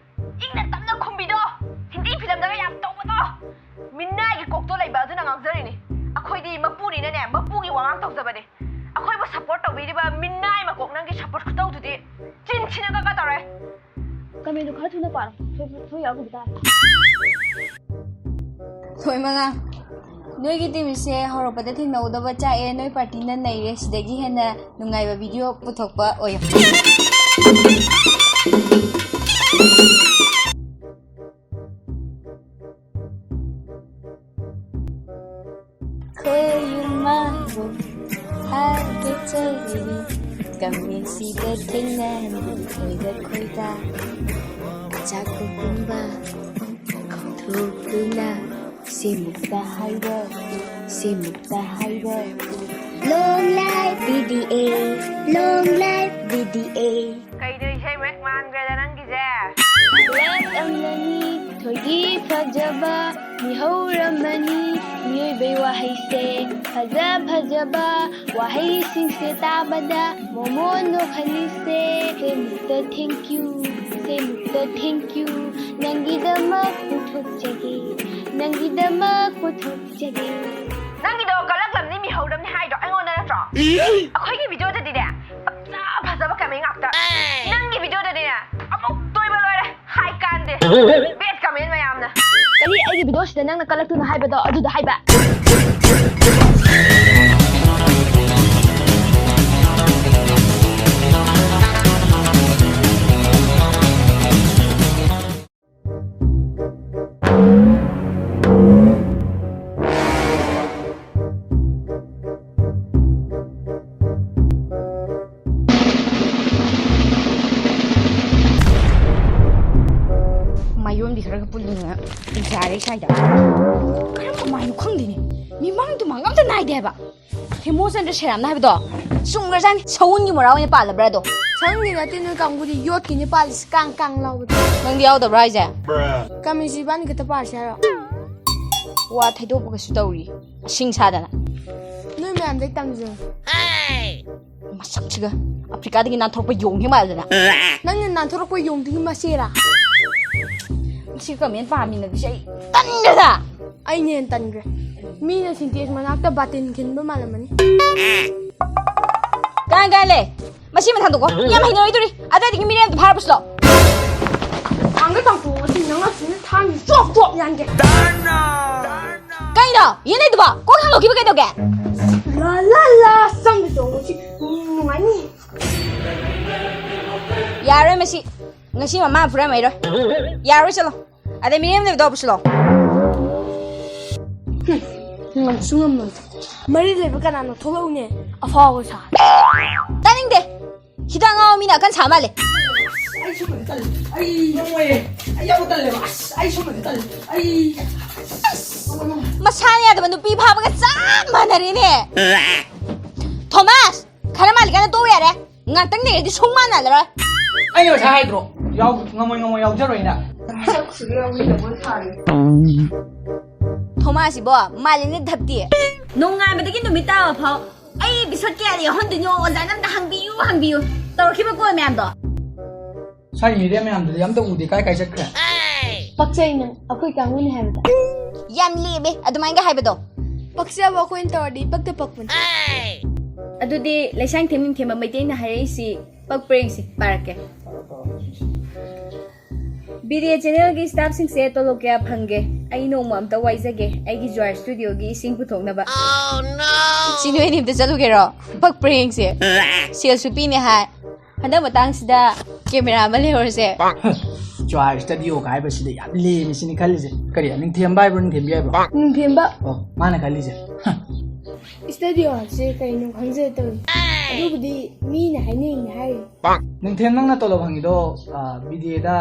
ꯏꯪꯅ ꯇꯞꯅ ꯈꯨꯝꯕꯤꯗꯣ꯫ ꯍꯤꯟꯗꯤ ꯐꯤꯂꯝꯗꯒ ꯌꯥꯝ ꯇꯧꯕꯗꯣ꯫ ꯃꯤꯅꯥꯏꯒꯤ ꯀꯣꯛꯇꯣ ꯂꯩꯕ ꯑꯗꯨꯅ ꯉꯥꯡꯖꯔꯤꯅꯤ꯫ ꯑꯩꯈꯣꯏꯗꯤ ꯃꯄꯨꯅꯤꯅꯅꯦ, ꯃꯄꯨꯒꯤ ꯋꯥꯉꯥꯡ ꯇꯧꯖꯕꯅꯦ꯫ ꯑꯩꯈꯣꯏꯕꯨ ꯁꯞꯄꯣꯔꯠ ꯇꯧꯕꯤꯔꯤꯕ ꯃꯤꯅꯥꯏ ꯃꯀꯣꯛ ꯅꯪꯒꯤ ꯁꯞꯄꯣꯔꯠ ꯈꯨꯇꯧꯗꯨꯗꯤ ꯆꯤꯟ ꯊꯤꯅ ꯀꯛꯀ ꯇꯧꯔꯦ꯫ ꯀꯃꯦꯟꯗꯨ ꯈꯔ ꯊꯨꯅ ꯄꯥꯔꯣ꯫ ꯁꯣꯏ ꯁꯣꯏ ꯌꯥꯎꯈꯤꯕ ꯇꯥꯔꯦ꯫ ꯊꯣꯏ ꯃꯉꯥ꯫ ꯅꯣꯏꯒꯤ ꯇꯤꯝꯁꯦ ꯍꯧꯔꯛꯄꯗ ꯊꯦꯡꯅꯍꯧꯗꯕ ꯆꯥꯛꯑꯦ, ꯅꯣꯏ ꯄꯥꯔꯇꯤꯅ ꯅꯩꯔꯦ, ꯁꯤꯗꯒꯤ ꯍꯦꯟꯅ ꯅꯨꯡꯉꯥꯏꯕ ꯚꯤꯗꯤꯑꯣ ꯄꯨꯊꯣꯛꯄ ꯑꯣꯏꯌꯣ꯫ ꯈꯣꯏ ꯏꯃꯥꯕꯨ ꯍꯥꯏꯒꯦ ꯆꯩꯔꯤ, ꯀꯃꯦꯟꯁꯤꯗ ꯊꯦꯡꯅꯅꯤ ꯈꯣꯏꯗ ꯈꯣꯏꯗ꯫ ꯆꯥꯛꯀꯨꯝꯕ ꯀꯧꯊꯣꯛꯇꯨꯅ ꯁꯤꯃꯨꯛꯇ ꯍꯥꯏꯔꯣ, ꯁꯤꯃꯨꯛꯇ ꯍꯥꯏꯔꯣ꯫ Long live B D A, long live B D A. ꯀꯩꯅꯣ ꯏꯁꯩ ꯃꯌꯦꯛ ꯃꯥꯟꯈ꯭ꯔꯦꯗ ꯅꯪꯒꯤꯁꯦ꯫ ꯂꯦꯞꯂꯝꯂꯅꯤ ꯊꯣꯏꯒꯤ ꯐꯖꯕ ꯃꯤꯍꯧꯔꯝꯃꯅꯤ꯫ ꯃꯤꯑꯣꯏꯕꯩ ꯋꯥꯍꯩꯁꯦ ꯐꯖ ꯐꯖꯕ ꯋꯥꯍꯩꯁꯤꯡꯁꯦ ꯇꯥꯕꯗ ꯃꯣꯃꯣꯟ ꯅꯣꯛꯍꯜꯂꯤꯁꯦ꯫ ꯁꯦꯃꯨꯛꯇ thank you, ꯁꯦꯃꯨꯛꯇ thank you꯫ ꯅꯪꯒꯤꯗꯃꯛ ꯄꯨꯊꯣꯛꯆꯒꯦ, ꯅꯪꯒꯤꯗꯃꯛ ꯄꯨꯊꯣꯛꯆꯒꯦ꯫ ꯅꯪꯒꯤꯗꯣ ꯀꯂꯛꯂꯝꯅꯤ ꯃꯤꯍꯧꯔꯝꯅꯤ ꯍꯥꯏꯗꯣ ꯑꯩꯉꯣꯟꯗ ꯅꯠꯇ꯭ꯔꯣ? ꯑꯩꯈꯣꯏꯒꯤ ꯚꯤꯗꯤꯑꯣꯗꯗꯤꯅꯦ ꯐꯖ ꯐꯖꯕ ꯀꯃꯦꯟ ꯉꯥꯛꯇ꯫ ꯅꯪꯒꯤ ꯚꯤꯗꯤꯑꯣꯗꯗꯤꯅꯦ ꯑꯃꯨꯛ ꯇꯣꯏꯕ ꯂꯣꯏꯔꯦ꯫ ꯍꯥꯏ ꯀꯥꯟꯗꯦ꯫ ꯕꯦꯠ ꯀꯃꯦꯟ ꯃꯌꯥꯝꯅ꯫ ꯀꯔꯤ ꯑꯩꯒꯤ ꯚꯤꯗꯤꯑꯣꯁꯤꯗ ꯅꯪꯅ ꯀꯂꯛꯇꯨꯅ ꯍꯥꯏꯕꯗꯣ ꯑꯗꯨꯗ ꯍꯥꯏꯕ꯫ ꯃꯌꯣꯟꯕꯤ ꯈꯔꯒ ꯄꯨꯜꯂꯤꯉꯩ ꯌꯥꯔꯦ ꯁ꯭ꯋꯥꯏꯗ꯫ ꯀꯔꯝꯕ ꯃꯥꯏꯅꯣ ꯈꯪꯗꯦꯅꯦ꯫ ꯃꯤꯃꯥꯡꯗꯨ ꯍꯪ ꯑꯝꯇ ꯅꯥꯏꯗꯦ ꯍꯥꯏꯕ꯫ ꯍꯦꯃꯣꯆꯟꯗ꯭ꯔ ꯁꯦꯔꯥꯝꯅ ꯍꯥꯏꯕꯗꯣ ꯆꯨꯝꯈ꯭ꯔꯖꯥꯠꯅꯤ꯫ ꯁꯎꯟꯒꯤ ꯃꯣꯔꯥ ꯑꯣꯏꯅ ꯄꯥꯜꯂꯕ꯭ꯔꯥ ꯑꯗꯣ? ꯁꯎꯟꯒꯤ ꯅꯠꯇꯦ, ꯅꯣꯏ ꯀꯥꯡꯕꯨꯗꯤ ꯌꯣꯠꯀꯤꯅꯦ ꯄꯥꯜꯂꯤꯁꯤ, ꯀꯥꯡ ꯀꯥꯡ ꯂꯥꯎꯕꯗꯣ꯫ ꯅꯪꯗꯤ ꯌꯥꯎꯗꯕ꯭ꯔꯥ ꯍꯥꯏꯁꯦ? ꯀꯃꯤꯁꯤ ꯏꯕꯥꯅꯤ ꯈꯛꯇ ꯄꯥꯔꯁꯤ ꯍꯥꯏꯔꯣ? ꯋꯥ ꯊꯩꯗꯣꯛꯄꯒꯁꯨ ꯇꯧꯔꯤ, ꯑꯁꯤꯡ ꯁꯥꯗꯅ꯫ ꯅꯣꯏ ꯃꯌꯥꯝꯗꯩ ꯇꯝꯖꯧ꯫ ꯃꯁꯛꯁꯤꯒ ꯑꯐ꯭ꯔꯤꯀꯥꯗꯒꯤ ꯅꯥꯟꯊꯣꯔꯛꯄ ꯌꯣꯡ ꯍꯦꯛ ꯃꯥꯜꯂꯗꯅ꯫ ꯅꯪꯅ ꯅꯥꯟꯊꯣꯔꯛꯄ ꯌꯣꯡꯗꯨꯒꯤ ꯃꯆꯦꯔꯥ? ꯃꯁꯤ ꯀꯃꯦꯟ ꯄꯥꯝꯃꯤꯅꯕꯁꯦ ꯑꯩ ꯇꯟꯈ꯭ꯔꯦꯗ꯫ ꯑꯩꯅ ꯍꯦꯟꯅ ꯇꯟꯈ꯭ꯔꯦ꯫ ꯃꯤꯅ ꯁꯤꯟꯇꯦꯛꯁ ꯃꯅꯥꯛꯇ ꯕꯥꯇꯤꯟ ꯈꯤꯟꯕ ꯃꯥꯜꯂꯝꯃꯅꯤ꯫ ꯀꯥꯏ ꯀꯥꯏ ꯂꯩ? ꯃꯁꯤ ꯃꯊꯪꯗꯀꯣ ꯌꯥꯝ ꯍꯩꯅꯔꯣꯏꯗꯣꯔꯤ꯫ ꯑꯗꯨꯗꯒꯤ ꯃꯤꯔꯦꯜ ꯑꯝꯇ ꯐꯥꯔ ꯄꯨꯁꯤꯜꯂꯣ꯫ ꯊꯥꯡꯒ ꯇꯥꯡꯊꯣꯛꯑꯁꯤ ꯅꯪ ꯑꯁꯤꯅ ꯊꯥꯡꯁꯤ ꯆꯣꯞ ꯆꯣꯞ ꯌꯥꯟꯒꯦ꯫ ꯀꯩꯅꯣ? ꯌꯦꯟꯅꯩꯗꯨꯕꯣ? ꯀꯣꯛ ꯊꯥꯡꯗꯣꯛꯈꯤꯕ ꯀꯩꯗꯧꯒꯦ? ꯂꯥ ꯂꯥ ꯂꯥ, ꯆꯪꯗ ꯆꯣꯡꯉꯨꯁꯤ꯫ ꯎꯝ, ꯅꯨꯡꯉꯥꯏꯅꯤ꯫ ꯌꯥꯔꯣꯏ ꯃꯁꯤ꯫ ꯉꯁꯤ ꯃꯃꯥ ꯐꯨꯔꯝꯃꯩꯔꯣꯏ꯫ ꯌꯥꯔꯣꯏ, ꯆꯠꯂꯣ꯫ ꯑꯗꯩ ꯃꯤꯔꯦꯝ ꯂꯩꯕꯗꯣ ꯄꯨꯁꯤꯜꯂꯣ꯫ ꯉꯝꯁꯨ ꯉꯝꯂꯣꯏ꯫ ꯃꯔꯤ ꯂꯩꯕ ꯀꯅꯥꯅꯣ? ꯊꯣꯛꯂꯛꯎꯅꯦ꯫ ꯑꯐꯥꯎꯕ ꯁꯥ꯫ ꯇꯥꯅꯤꯡꯗꯦ꯫ ꯍꯤꯗꯥꯛ ꯉꯥꯎꯕ ꯃꯤꯅ ꯑꯀꯟ ꯁꯥ ꯃꯥꯜꯂꯦ꯫ ꯑꯩ ꯁꯨꯝꯕꯗꯤ ꯇꯜꯂꯦ꯫ ꯑꯩ ꯉꯝꯃꯣꯏꯌꯦ꯫ ꯑꯩ ꯌꯥꯝ ꯇꯜꯂꯦꯕ꯫ ꯑꯁ, ꯑꯩ ꯁꯨꯝꯕꯗꯤ ꯇꯜꯂꯦ꯫ ꯑꯩ, ꯑꯁ, ꯃꯁꯥꯅ ꯌꯥꯗꯕ ꯅꯨꯄꯤ ꯐꯥꯕꯒ ꯆꯞ ꯃꯥꯟꯅꯔꯦꯅꯦ꯫ ꯊꯣꯃꯥꯁ, ꯈꯔ ꯃꯥꯜꯂꯤꯀꯥꯟꯗ ꯇꯣꯛꯎ ꯌꯥꯔꯦ꯫ ꯉꯥꯛꯇꯪ ꯂꯩꯔꯗꯤ ꯁꯨꯡ ꯃꯥꯟꯅꯔꯔꯣꯏ꯫ ꯑꯩꯅ ꯉꯁꯥꯏ ꯍꯥꯏꯗ꯭ꯔꯣ? ꯌꯥꯎ-, ꯉꯝꯃꯣꯏ, ꯉꯝꯃꯣꯏ, ꯌꯥꯎꯖꯔꯣꯏꯅ꯫ ꯊꯣꯃꯥꯁ ꯏꯕꯣ, ꯃꯥꯜꯂꯤꯅꯦ ꯙꯞꯇꯤ꯫ ꯅꯣꯡꯉꯥꯟꯕꯗꯒꯤ ꯅꯨꯃꯤꯠ ꯇꯥꯕ ꯐꯥꯎ ꯑꯩ episode ꯀꯌꯥꯗ ꯌꯥꯎꯍꯟꯗꯣꯏꯅꯣ? ꯑꯣꯖꯥꯅ ꯑꯝꯇ ꯍꯪꯕꯤꯌꯨ, ꯍꯪꯕꯤꯌꯨ꯫ ꯇꯧꯔꯛꯈꯤꯕ call ꯃꯌꯥꯝꯗꯣ꯫ ꯁ꯭ꯋꯥꯏ ꯃꯤꯔꯦꯝ ꯃꯌꯥꯝꯗꯨꯗꯤ ꯑꯝꯇ ꯎꯗꯦ, ꯀꯥꯏ ꯀꯥꯏ ꯆꯠꯈ꯭ꯔꯦ? ꯄꯛꯆꯩ ꯅꯪ, ꯑꯩꯈꯣꯏ ꯀꯥꯡꯕꯨꯅꯤ ꯍꯥꯏꯕꯗ꯫ ꯌꯥꯝ ꯂꯦꯝꯃꯦ ꯑꯗꯨꯃꯥꯏꯅꯒ ꯍꯥꯏꯕꯗꯣ꯫ ꯄꯛꯆꯕ ꯑꯩꯈꯣꯏꯅ ꯇꯧꯔꯗꯤ ꯄꯛꯇ ꯄꯛꯄꯅꯤ꯫ ꯑꯗꯨꯗꯤ ꯂꯩꯁꯥꯡꯊꯦꯝ ꯅꯤꯡꯊꯦꯝꯕ ꯃꯩꯇꯩꯅ ꯍꯥꯏꯔꯛꯏꯁꯤ ꯄꯛꯄ꯭ꯔꯥ ꯌꯦꯡꯁꯤ, ꯄꯥꯔꯛꯀꯦ꯫ ꯕꯤꯔꯦ ꯆꯦꯅꯦꯜꯒꯤ staff ꯁꯤꯡꯁꯦ ꯇꯣꯂꯣꯞ ꯀꯌꯥ ꯐꯪꯒꯦ? ꯑꯩ ꯅꯣꯡꯃ ꯑꯝꯇ ꯋꯥꯏꯖꯒꯦ ꯑꯩꯒꯤ ꯖ꯭ꯋꯥꯏ ꯁ꯭ꯇꯨꯗꯤꯑꯣꯒꯤ ꯏꯁꯤꯡ ꯄꯨꯊꯣꯛꯅꯕ꯫ ꯁꯤ ꯅꯣꯏ ꯑꯅꯤ ꯑꯝꯇ ꯆꯠꯂꯨꯒꯦꯔꯣ? ꯄꯛꯄ꯭ꯔꯥ ꯌꯦꯡꯁꯦ꯫ ꯁꯦꯜꯁꯨ ꯄꯤꯅꯦ ꯍꯥꯏ꯫ ꯍꯟꯗꯛ ꯃꯇꯥꯡꯁꯤꯗ ꯀꯦꯃꯦꯔꯥ ꯑꯃ ꯂꯩꯍꯧꯔꯁꯦ꯫ ꯖ꯭ꯋꯥꯏ ꯁ꯭ꯇꯨꯗꯤꯑꯣꯒ ꯍꯥꯏꯕꯁꯤꯗ ꯌꯥꯝ ꯂꯦꯝꯃꯤ ꯁꯤꯅꯤ ꯈꯜꯂꯤꯁꯦ꯫ ꯀꯔꯤ, ꯅꯤꯡꯊꯦꯝꯕ ꯍꯥꯏꯕ꯭ꯔꯣ, ꯅꯤꯡꯊꯦꯝꯕꯤ ꯍꯥꯏꯕ꯭ꯔꯣ? ꯅꯤꯡꯊꯦꯝꯕ꯫ ꯑꯣ, ꯃꯥꯅ ꯈꯜꯂꯤꯁꯦ꯫ ꯏꯁꯇꯗꯤꯑꯣ ꯍꯥꯏꯕꯁꯦ ꯀꯩꯅꯣ ꯈꯪꯖꯗꯦ ꯇꯧꯔꯤꯁꯦ꯫ ꯑꯗꯨꯕꯨꯗꯤ ꯃꯤꯅ ꯍꯥꯏꯅꯩꯅꯦ ꯍꯥꯏꯔꯤ꯫ ꯅꯤꯡꯊꯦꯝ, ꯅꯪꯅ ꯇꯣꯂꯣꯞ ꯐꯪꯉꯤꯗꯣ ꯕꯤꯗꯦꯗ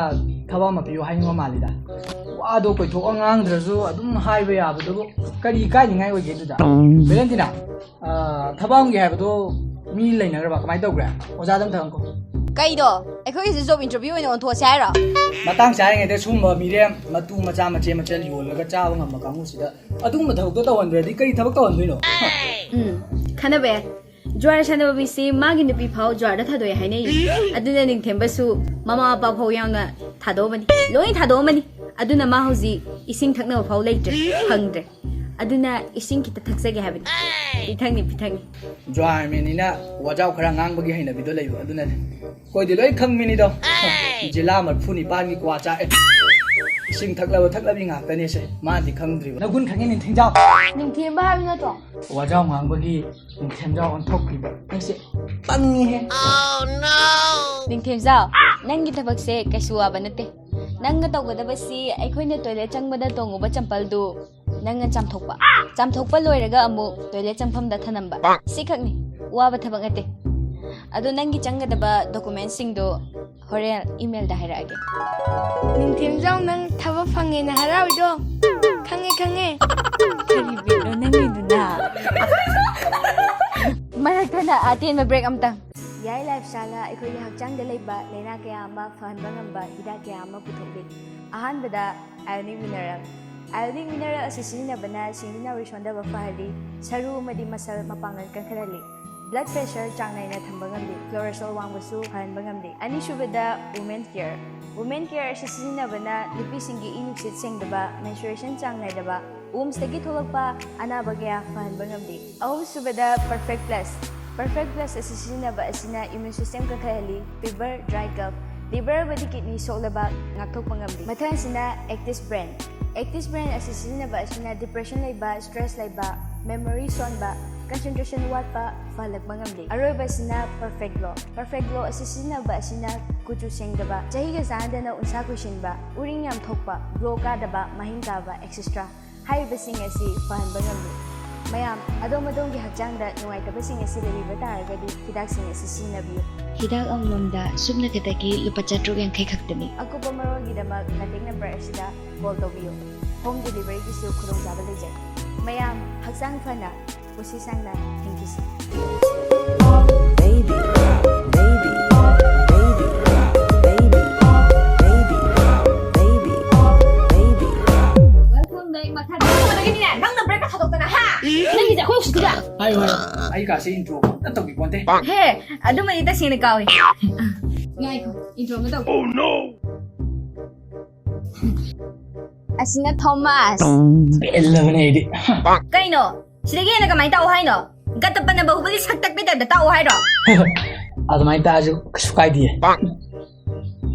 ꯊꯕꯛ ꯑꯃ ꯄꯤꯌꯨ ꯍꯥꯏꯅꯤꯡꯕ ꯃꯥꯜꯂꯤꯗ꯫ ꯋꯥꯗꯣ ꯀꯣꯏꯊꯣꯛꯑ ꯉꯥꯡꯗ꯭ꯔꯁꯨ ꯑꯗꯨꯝ ꯍꯥꯏꯕ ꯌꯥꯕꯗꯨꯕꯨ ꯀꯔꯤ ꯀꯥꯏꯅꯤꯡꯉꯥꯏ ꯑꯣꯏꯒꯦ ꯑꯗꯨꯗ? ꯚꯦꯂꯦꯟꯇꯤꯅꯥ, ꯊꯕꯛ ꯑꯃꯒꯤ ꯍꯥꯏꯕꯗꯣ ꯃꯤ ꯂꯩꯅꯈ꯭ꯔꯕ? ꯀꯃꯥꯏꯅ ꯇꯧꯈ꯭ꯔꯦ? ꯑꯣꯖꯥꯗ ꯑꯝꯇ ꯍꯪꯉꯨ꯫ ꯀꯩꯗꯣ? ꯑꯩꯈꯣꯏꯒꯤꯁꯦ ꯖꯣꯕ ꯏꯟꯇꯔꯚꯤꯌꯨ ꯑꯣꯏꯅ ꯑꯣꯟꯊꯣꯛꯑꯁꯦ ꯍꯥꯏꯔꯣ? ꯃꯇꯥꯡ ꯆꯥꯔꯤꯉꯩꯗ ꯁꯨꯝꯕ ꯃꯤꯔꯦꯝ ꯃꯇꯨ ꯃꯆꯥ ꯃꯆꯦ ꯃꯆꯜ ꯌꯣꯜꯂꯒ ꯆꯥꯕ ꯉꯝꯕ ꯀꯥꯡꯕꯨꯁꯤꯗ ꯑꯗꯨꯒꯨꯝꯕ ꯊꯕꯛꯇꯣ ꯇꯧꯍꯟꯗ꯭ꯔꯗꯤ ꯀꯔꯤ ꯊꯕꯛ ꯇꯧꯍꯟꯗꯣꯏꯅꯣ? ꯎꯝ, ꯈꯟꯅꯕ ꯌꯥꯏ꯫ ꯖ꯭ꯋꯥꯔ ꯁꯥꯟꯅꯕ ꯃꯤꯁꯤ ꯃꯥꯒꯤ ꯅꯨꯄꯤ ꯐꯥꯎ ꯖ꯭ꯋꯥꯔꯗ ꯊꯥꯗꯣꯛꯑꯦ ꯍꯥꯏꯅꯩ꯫ ꯑꯗꯨꯅ ꯅꯤꯡꯊꯦꯝꯕꯁꯨ ꯃꯃꯥ ꯃꯄꯥ ꯐꯥꯎ ꯌꯥꯎꯅ ꯊꯥꯗꯣꯛꯑꯝꯃꯅꯤ, ꯂꯣꯏ ꯊꯥꯗꯣꯛꯑꯝꯃꯅꯤ꯫ ꯑꯗꯨꯅ ꯃꯥ ꯍꯧꯖꯤꯛ ꯏꯁꯤꯡ ꯊꯛꯅꯕ ꯐꯥꯎ ꯂꯩꯇ꯭ꯔꯦ, ꯐꯪꯗ꯭ꯔꯦ꯫ ꯑꯗꯨꯅ ꯏꯁꯤꯡ ꯈꯤꯇ ꯊꯛꯆꯒꯦ ꯍꯥꯏꯕꯅꯤ꯫ ꯄꯤꯊꯛꯅꯤ, ꯄꯤꯊꯛꯅꯤ꯫ ꯖ꯭ꯋꯥꯔꯃꯦꯟꯅꯤꯅ ꯋꯥꯖꯥꯎ ꯈꯔ ꯉꯥꯡꯕꯒꯤ ꯍꯩꯅꯕꯤꯗꯣ ꯂꯩꯕ ꯑꯗꯨꯅꯅꯦ꯫ ꯑꯩꯈꯣꯏꯗꯤ ꯂꯣꯏ ꯈꯪꯕꯤꯅꯤꯗꯣ꯫ ꯖꯤꯂꯥ ꯃꯔꯐꯨ ꯅꯤꯄꯥꯟꯒꯤ ꯀ꯭ꯋꯥ ꯆꯥꯛꯑꯦ꯫ ꯏꯁꯤꯡ ꯊꯛꯂꯕ ꯊꯛꯂꯕꯤ ꯉꯥꯛꯇꯅꯦꯁꯦ꯫ ꯃꯥꯗꯤ ꯈꯪꯗ꯭ꯔꯤꯕ꯫ ꯅꯒꯨꯟ ꯈꯪꯉꯦ ꯅꯤꯡꯊꯦꯝꯖꯥꯎ꯫ ꯅꯤꯡꯊꯦꯝꯕ ꯍꯥꯏꯕ ꯅꯠꯇ꯭ꯔꯣ? ꯋꯥꯖꯥꯎ ꯉꯥꯡꯕꯒꯤ ꯅꯤꯡꯊꯦꯝꯖꯥꯎ ꯑꯣꯟꯊꯣꯛꯈꯤꯕ꯫ ꯑꯩꯁꯦ ꯄꯪꯉꯤꯍꯦ꯫ ꯅꯤꯡꯊꯦꯝꯖꯥꯎ, ꯅꯪꯒꯤ ꯊꯕꯛꯁꯦ ꯀꯩꯁꯨ ꯋꯥꯕ ꯅꯠꯇꯦ꯫ ꯅꯪꯅ ꯇꯧꯒꯗꯕꯁꯤ ꯑꯩꯈꯣꯏꯅ ꯇꯣꯏꯂꯦꯠ ꯆꯪꯕꯗ ꯇꯣꯡꯉꯨꯕ ꯆꯝꯄꯜꯗꯨ ꯅꯪꯅ ꯆꯥꯝꯊꯣꯛꯄ꯫ ꯆꯥꯝꯊꯣꯛꯄ ꯂꯣꯏꯔꯒ ꯑꯃꯨꯛ ꯇꯣꯏꯂꯦꯠ ꯆꯪꯐꯝꯗ ꯊꯅꯝꯕ꯫ ꯁꯤꯈꯛꯅꯤ꯫ ꯋꯥꯕ ꯊꯕꯛ ꯅꯠꯇꯦ꯫ ꯑꯗꯣ ꯅꯪꯒꯤ ꯆꯪꯒꯗꯕ ꯗꯣꯀꯨꯃꯦꯟꯁꯤꯡꯗꯣ ꯍꯣꯔꯦꯟ ꯏꯃꯦꯜꯗ ꯍꯥꯏꯔꯛꯑꯒꯦ꯫ ꯅꯤꯡꯊꯦꯝꯖꯥꯎ, ꯅꯪ ꯊꯕꯛ ꯐꯪꯉꯦꯅ ꯍꯔꯥꯎꯏꯗꯣ? ꯈꯪꯉꯦ, ꯈꯪꯉꯦ꯫ ꯀꯔꯤ ꯕꯤꯠꯅꯣ ꯅꯪꯒꯤꯗꯨꯅ? ꯃꯔꯛ ꯊꯠꯅ ꯑꯇꯦꯟꯕ ꯕ꯭ꯔꯦꯛ ꯑꯝꯇꯪ꯫ ꯌꯥꯏ ꯂꯥꯏꯐ ꯏꯁꯇꯥꯏꯜꯅ ꯑꯩꯈꯣꯏꯒꯤ ꯍꯛꯆꯥꯡꯗ ꯂꯩꯕ ꯂꯥꯏꯅꯥ ꯀꯌꯥ ꯑꯃ ꯐꯍꯟꯕ ꯉꯝꯕ ꯍꯤꯗꯥꯛ ꯀꯌꯥ ꯑꯃ ꯄꯨꯊꯣꯛꯂꯤ꯫ ꯑꯍꯥꯟꯕꯗ ꯑꯥꯏꯑꯣꯅꯤꯛ ꯃꯤꯅꯔꯦꯜ꯫ ꯑꯥꯏꯑꯣꯅꯤꯛ ꯃꯤꯅꯔꯦꯜ ꯑꯁꯤ ꯁꯤꯖꯤꯟꯅꯕꯅ ꯁꯤꯡꯂꯤ ꯅꯥꯎꯔꯤ ꯁꯣꯟꯊꯕ ꯐꯍꯜꯂꯤ, ꯁꯔꯨ ꯑꯃꯗꯤ ꯃꯁꯜ ꯃꯄꯥꯡꯒꯜ ꯀꯟꯈꯠꯍꯜꯂꯤ, ꯕ꯭ꯂꯗ ꯄ꯭ꯔꯦꯁꯔ ꯆꯥꯡ ꯅꯥꯏꯅ ꯊꯝꯕ ꯉꯝꯂꯤ, ꯀ꯭ꯂꯣꯔꯦꯁꯣꯜ ꯋꯥꯡꯕꯁꯨ ꯐꯍꯟꯕ ꯉꯝꯂꯤ꯫ ꯑꯅꯤꯁꯨꯕꯗ ꯋꯨꯃꯦꯟ ꯀꯤꯌꯔ꯫ ꯋꯨꯃꯦꯟ ꯀꯤꯌꯔ ꯑꯁꯤ ꯁꯤꯖꯤꯟꯅꯕꯅ ꯅꯨꯄꯤꯁꯤꯡꯒꯤ ꯏ ꯅꯨꯡꯁꯤꯠ ꯁꯦꯡꯗꯕ, ꯃꯦꯟꯁꯇ꯭ꯔꯨꯑꯦꯁꯟ ꯆꯥꯡ ꯅꯥꯏꯗꯕ, ꯋꯨꯝꯁꯇꯒꯤ ꯊꯣꯛꯂꯛꯄ ꯑꯅꯥꯕ ꯀꯌꯥ ꯐꯍꯟꯕ ꯉꯝꯂꯤ꯫ ꯑꯍꯨꯝꯁꯨꯕꯗ ꯄꯔꯐꯦꯛ ꯄ꯭ꯂꯁ꯫ ꯄꯔꯐꯦꯛ ꯄ꯭ꯂꯁ ꯑꯁꯤ ꯁꯤꯖꯤꯟꯅꯕ ꯑꯁꯤꯅ ꯏꯃ꯭ꯌꯨꯟ ꯁꯤꯁꯇꯦꯝ ꯀꯟꯈꯠꯍꯜꯂꯤ, ꯐꯤꯚꯔ, ꯗ꯭ꯔꯥꯏ ꯀꯐ, ꯂꯤꯚꯔ ꯑꯃꯗꯤ ꯀꯤꯗꯅꯤ ꯁꯣꯛꯂꯕ ꯉꯥꯛꯊꯣꯛꯄ ꯉꯝꯂꯤ꯫ ꯃꯊꯪ ꯑꯁꯤꯅ ꯑꯦꯛꯇꯤꯁ ꯕ꯭ꯔꯦꯟ꯫ ꯑꯦꯛꯇꯤꯁ ꯕ꯭ꯔꯦꯟ ꯑꯁꯤ ꯁꯤꯖꯤꯟꯅꯕ ꯑꯁꯤꯅ ꯗꯤꯄ꯭ꯔꯦꯁꯟ ꯂꯩꯕ, ꯁ꯭ꯇ꯭ꯔꯦꯁ ꯂꯩꯕ, ꯃꯦꯃꯣꯔꯤ ꯁꯣꯟꯕ, ꯀꯟꯁꯦꯟꯇ꯭ꯔꯦꯁꯟ ꯋꯥꯠꯄ ꯐꯍꯜꯂꯛꯄ ꯉꯝꯂꯤ꯫ ꯑꯔꯣꯏꯕ ꯑꯁꯤꯅ ꯄꯔꯐꯦꯛ ꯒ꯭ꯂꯣ꯫ ꯄꯔꯐꯦꯛ ꯒ꯭ꯂꯣ ꯑꯁꯤ ꯁꯤꯖꯤꯟꯅꯕ ꯑꯁꯤꯅ ꯀꯨꯆꯨ ꯁꯦꯡꯗꯕ, ꯆꯍꯤꯒ ꯆꯥꯟꯅꯗꯅ ꯎꯟꯁꯥ ꯀꯨꯏꯁꯤꯟꯕ, ꯎꯔꯤꯡ ꯌꯥꯝ ꯊꯣꯛꯄ, ꯒ꯭ꯂꯣ ꯀꯥꯗꯕ, ꯃꯍꯤꯡ ꯀꯥꯕ, ꯑꯦꯛꯁꯦꯇ꯭ꯔꯥ ꯍꯥꯏꯔꯤꯕꯁꯤꯡ ꯑꯁꯤ ꯐꯍꯟꯕ ꯉꯝꯂꯤ꯫ ꯃꯌꯥꯝ, ꯑꯗꯣꯝ ꯑꯗꯣꯝꯒꯤ ꯍꯛꯆꯥꯡꯗ ꯅꯨꯡꯉꯥꯏꯇꯕꯁꯤꯡ ꯑꯁꯤ ꯂꯩꯕꯤꯕ ꯇꯥꯔꯒꯗꯤ ꯍꯤꯗꯥꯛꯁꯤꯡ ꯑꯁꯤ ꯁꯤꯖꯤꯟꯅꯕꯤꯌꯨ꯫ ꯍꯤꯗꯥꯛ ꯑꯃꯃꯝꯗ ꯁꯨꯞꯅ ꯈꯛꯇꯒꯤ ꯂꯨꯄꯥ ꯆꯥꯇ꯭ꯔꯨꯛ ꯌꯥꯡꯈꯩ ꯈꯛꯇꯅꯤ꯫ ꯑꯀꯨꯞꯄ ꯃꯔꯣꯜꯒꯤꯗꯃꯛ contact number ꯑꯁꯤꯗ call ꯇꯧꯕꯤꯌꯨ꯫ Home deliveryꯒꯤꯁꯨ ꯈꯨꯗꯣꯡꯆꯥꯕ ꯂꯩꯖꯩ꯫ ꯃꯌꯥꯝ, ꯍꯛꯆꯥꯡ ꯐꯅ ꯄꯨꯟꯁꯤ ꯁꯥꯡꯅ ꯍꯤꯡꯈꯤꯁꯤ꯫ Baby, baby, baby, baby, baby, baby, baby. Welcome back, ꯃꯈꯥ ꯇꯥꯕꯗꯒꯤꯅꯦ, ꯅꯪꯅ breakꯀ ꯊꯥꯗꯣꯛꯇꯅ, ꯍꯥ? ꯅꯪꯒꯤꯁꯦ ꯑꯩꯈꯣꯏ ꯎꯁꯤꯠꯇꯤꯔꯥ? ꯍꯥꯏꯌꯨ, ꯍꯥꯏꯌꯨ꯫ ꯑꯩ ꯀꯥꯁꯦ intro ꯑꯝꯇ ꯇꯧꯕꯤꯄꯣꯟꯇꯦ꯫ ꯍꯦ, ꯑꯗꯨꯃꯗꯤ ꯇꯁꯦꯡꯅ ꯀꯥꯎꯏ꯫ ꯉꯥꯏꯈꯣ, intro ꯑꯃ ꯇꯧ꯫ ꯑꯁꯤꯅ ꯊꯣꯃꯥꯁ꯫ ꯄꯦꯜꯂꯕꯅꯦ ꯑꯩꯗꯤ꯫ ꯀꯩꯅꯣ? ꯁꯤꯗꯒꯤ ꯍꯦꯟꯅ ꯀꯃꯥꯏꯅ ꯇꯥꯛꯑꯣ ꯍꯥꯏꯅꯣ? ꯒꯠꯇ ꯄꯟꯅ ꯕꯥꯍꯨꯕꯂꯤ ꯁꯛ ꯇꯛꯄꯩ ꯇꯥꯏꯞꯇ ꯇꯥꯛꯑꯣ ꯍꯥꯏꯔꯣ? ꯑꯗꯨꯃꯥꯏꯅ ꯇꯥꯛꯑꯁꯨ ꯀꯩꯁꯨ ꯀꯥꯏꯗꯤꯌꯦ꯫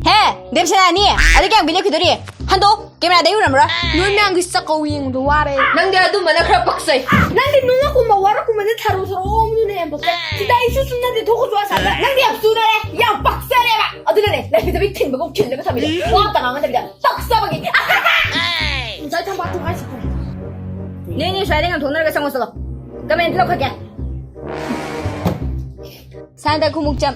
ꯍꯦ, ꯗꯦꯕꯁꯦꯅꯥꯅꯤ, ꯑꯗꯨ ꯀꯌꯥꯝ ꯀꯨꯏꯅ ꯂꯦꯞꯈꯤꯗꯣꯔꯤ? ꯍꯟꯗꯣ, ꯀꯦꯃꯦꯔꯥꯗ ꯎꯔꯝꯃꯔꯣꯏ꯫ ꯅꯣꯏ ꯃꯌꯥꯝꯒꯤ ꯆꯥꯛꯀꯧ ꯌꯦꯡꯕꯗꯣ ꯋꯥꯔꯦ꯫ ꯅꯪꯗꯤ ꯑꯗꯨꯝꯕꯅ ꯈꯔ ꯄꯛꯆꯩ꯫ ꯅꯪꯗꯤ ꯅꯣꯡꯂꯛꯀꯨꯝꯕ ꯋꯥꯔꯛꯀꯨꯝꯕꯅ ꯊꯔꯣ ꯊꯔꯣ ꯑꯣꯝꯗꯨꯅ ꯍꯦꯟ ꯄꯛꯆꯩ꯫ ꯁꯤꯗ ꯑꯩꯁꯨ ꯁꯨꯝꯅꯗꯤ ꯊꯣꯛꯈ꯭ꯔꯁꯨ ꯑꯁꯥꯗ꯫ ꯅꯪꯗꯤ ꯌꯥꯝ ꯆꯨꯅꯔꯦ, ꯌꯥꯝ ꯄꯛꯆꯔꯦꯕ꯫ ꯑꯗꯨꯅꯅꯦ, ꯂꯩꯐꯠꯇꯕꯤ ꯊꯤꯟꯕꯒꯨꯝ ꯊꯤꯜꯂꯒ ꯊꯝꯃꯤꯁꯦ꯫ ꯋꯥ ꯑꯝꯇ ꯉꯥꯡꯅꯗꯕꯤꯗ꯫ ꯄꯛꯆꯕꯒꯤ꯫ ꯉꯁꯥꯏ ꯊꯝꯕꯥꯜ ꯊꯣꯡ ꯍꯥꯏꯁꯤ ꯀꯔꯤ? ꯅꯦ, ꯅꯦ, ꯁ꯭ꯋꯥꯏꯗ ꯉꯥꯡꯊꯣꯛꯅꯔꯒ ꯆꯪꯉꯣ ꯆꯠꯂꯣ꯫ ꯀꯃꯦꯟ ꯂꯧꯈꯠꯀꯦ꯫ ꯁꯥꯟꯇ ꯈꯨꯃꯨꯛꯆꯝ꯫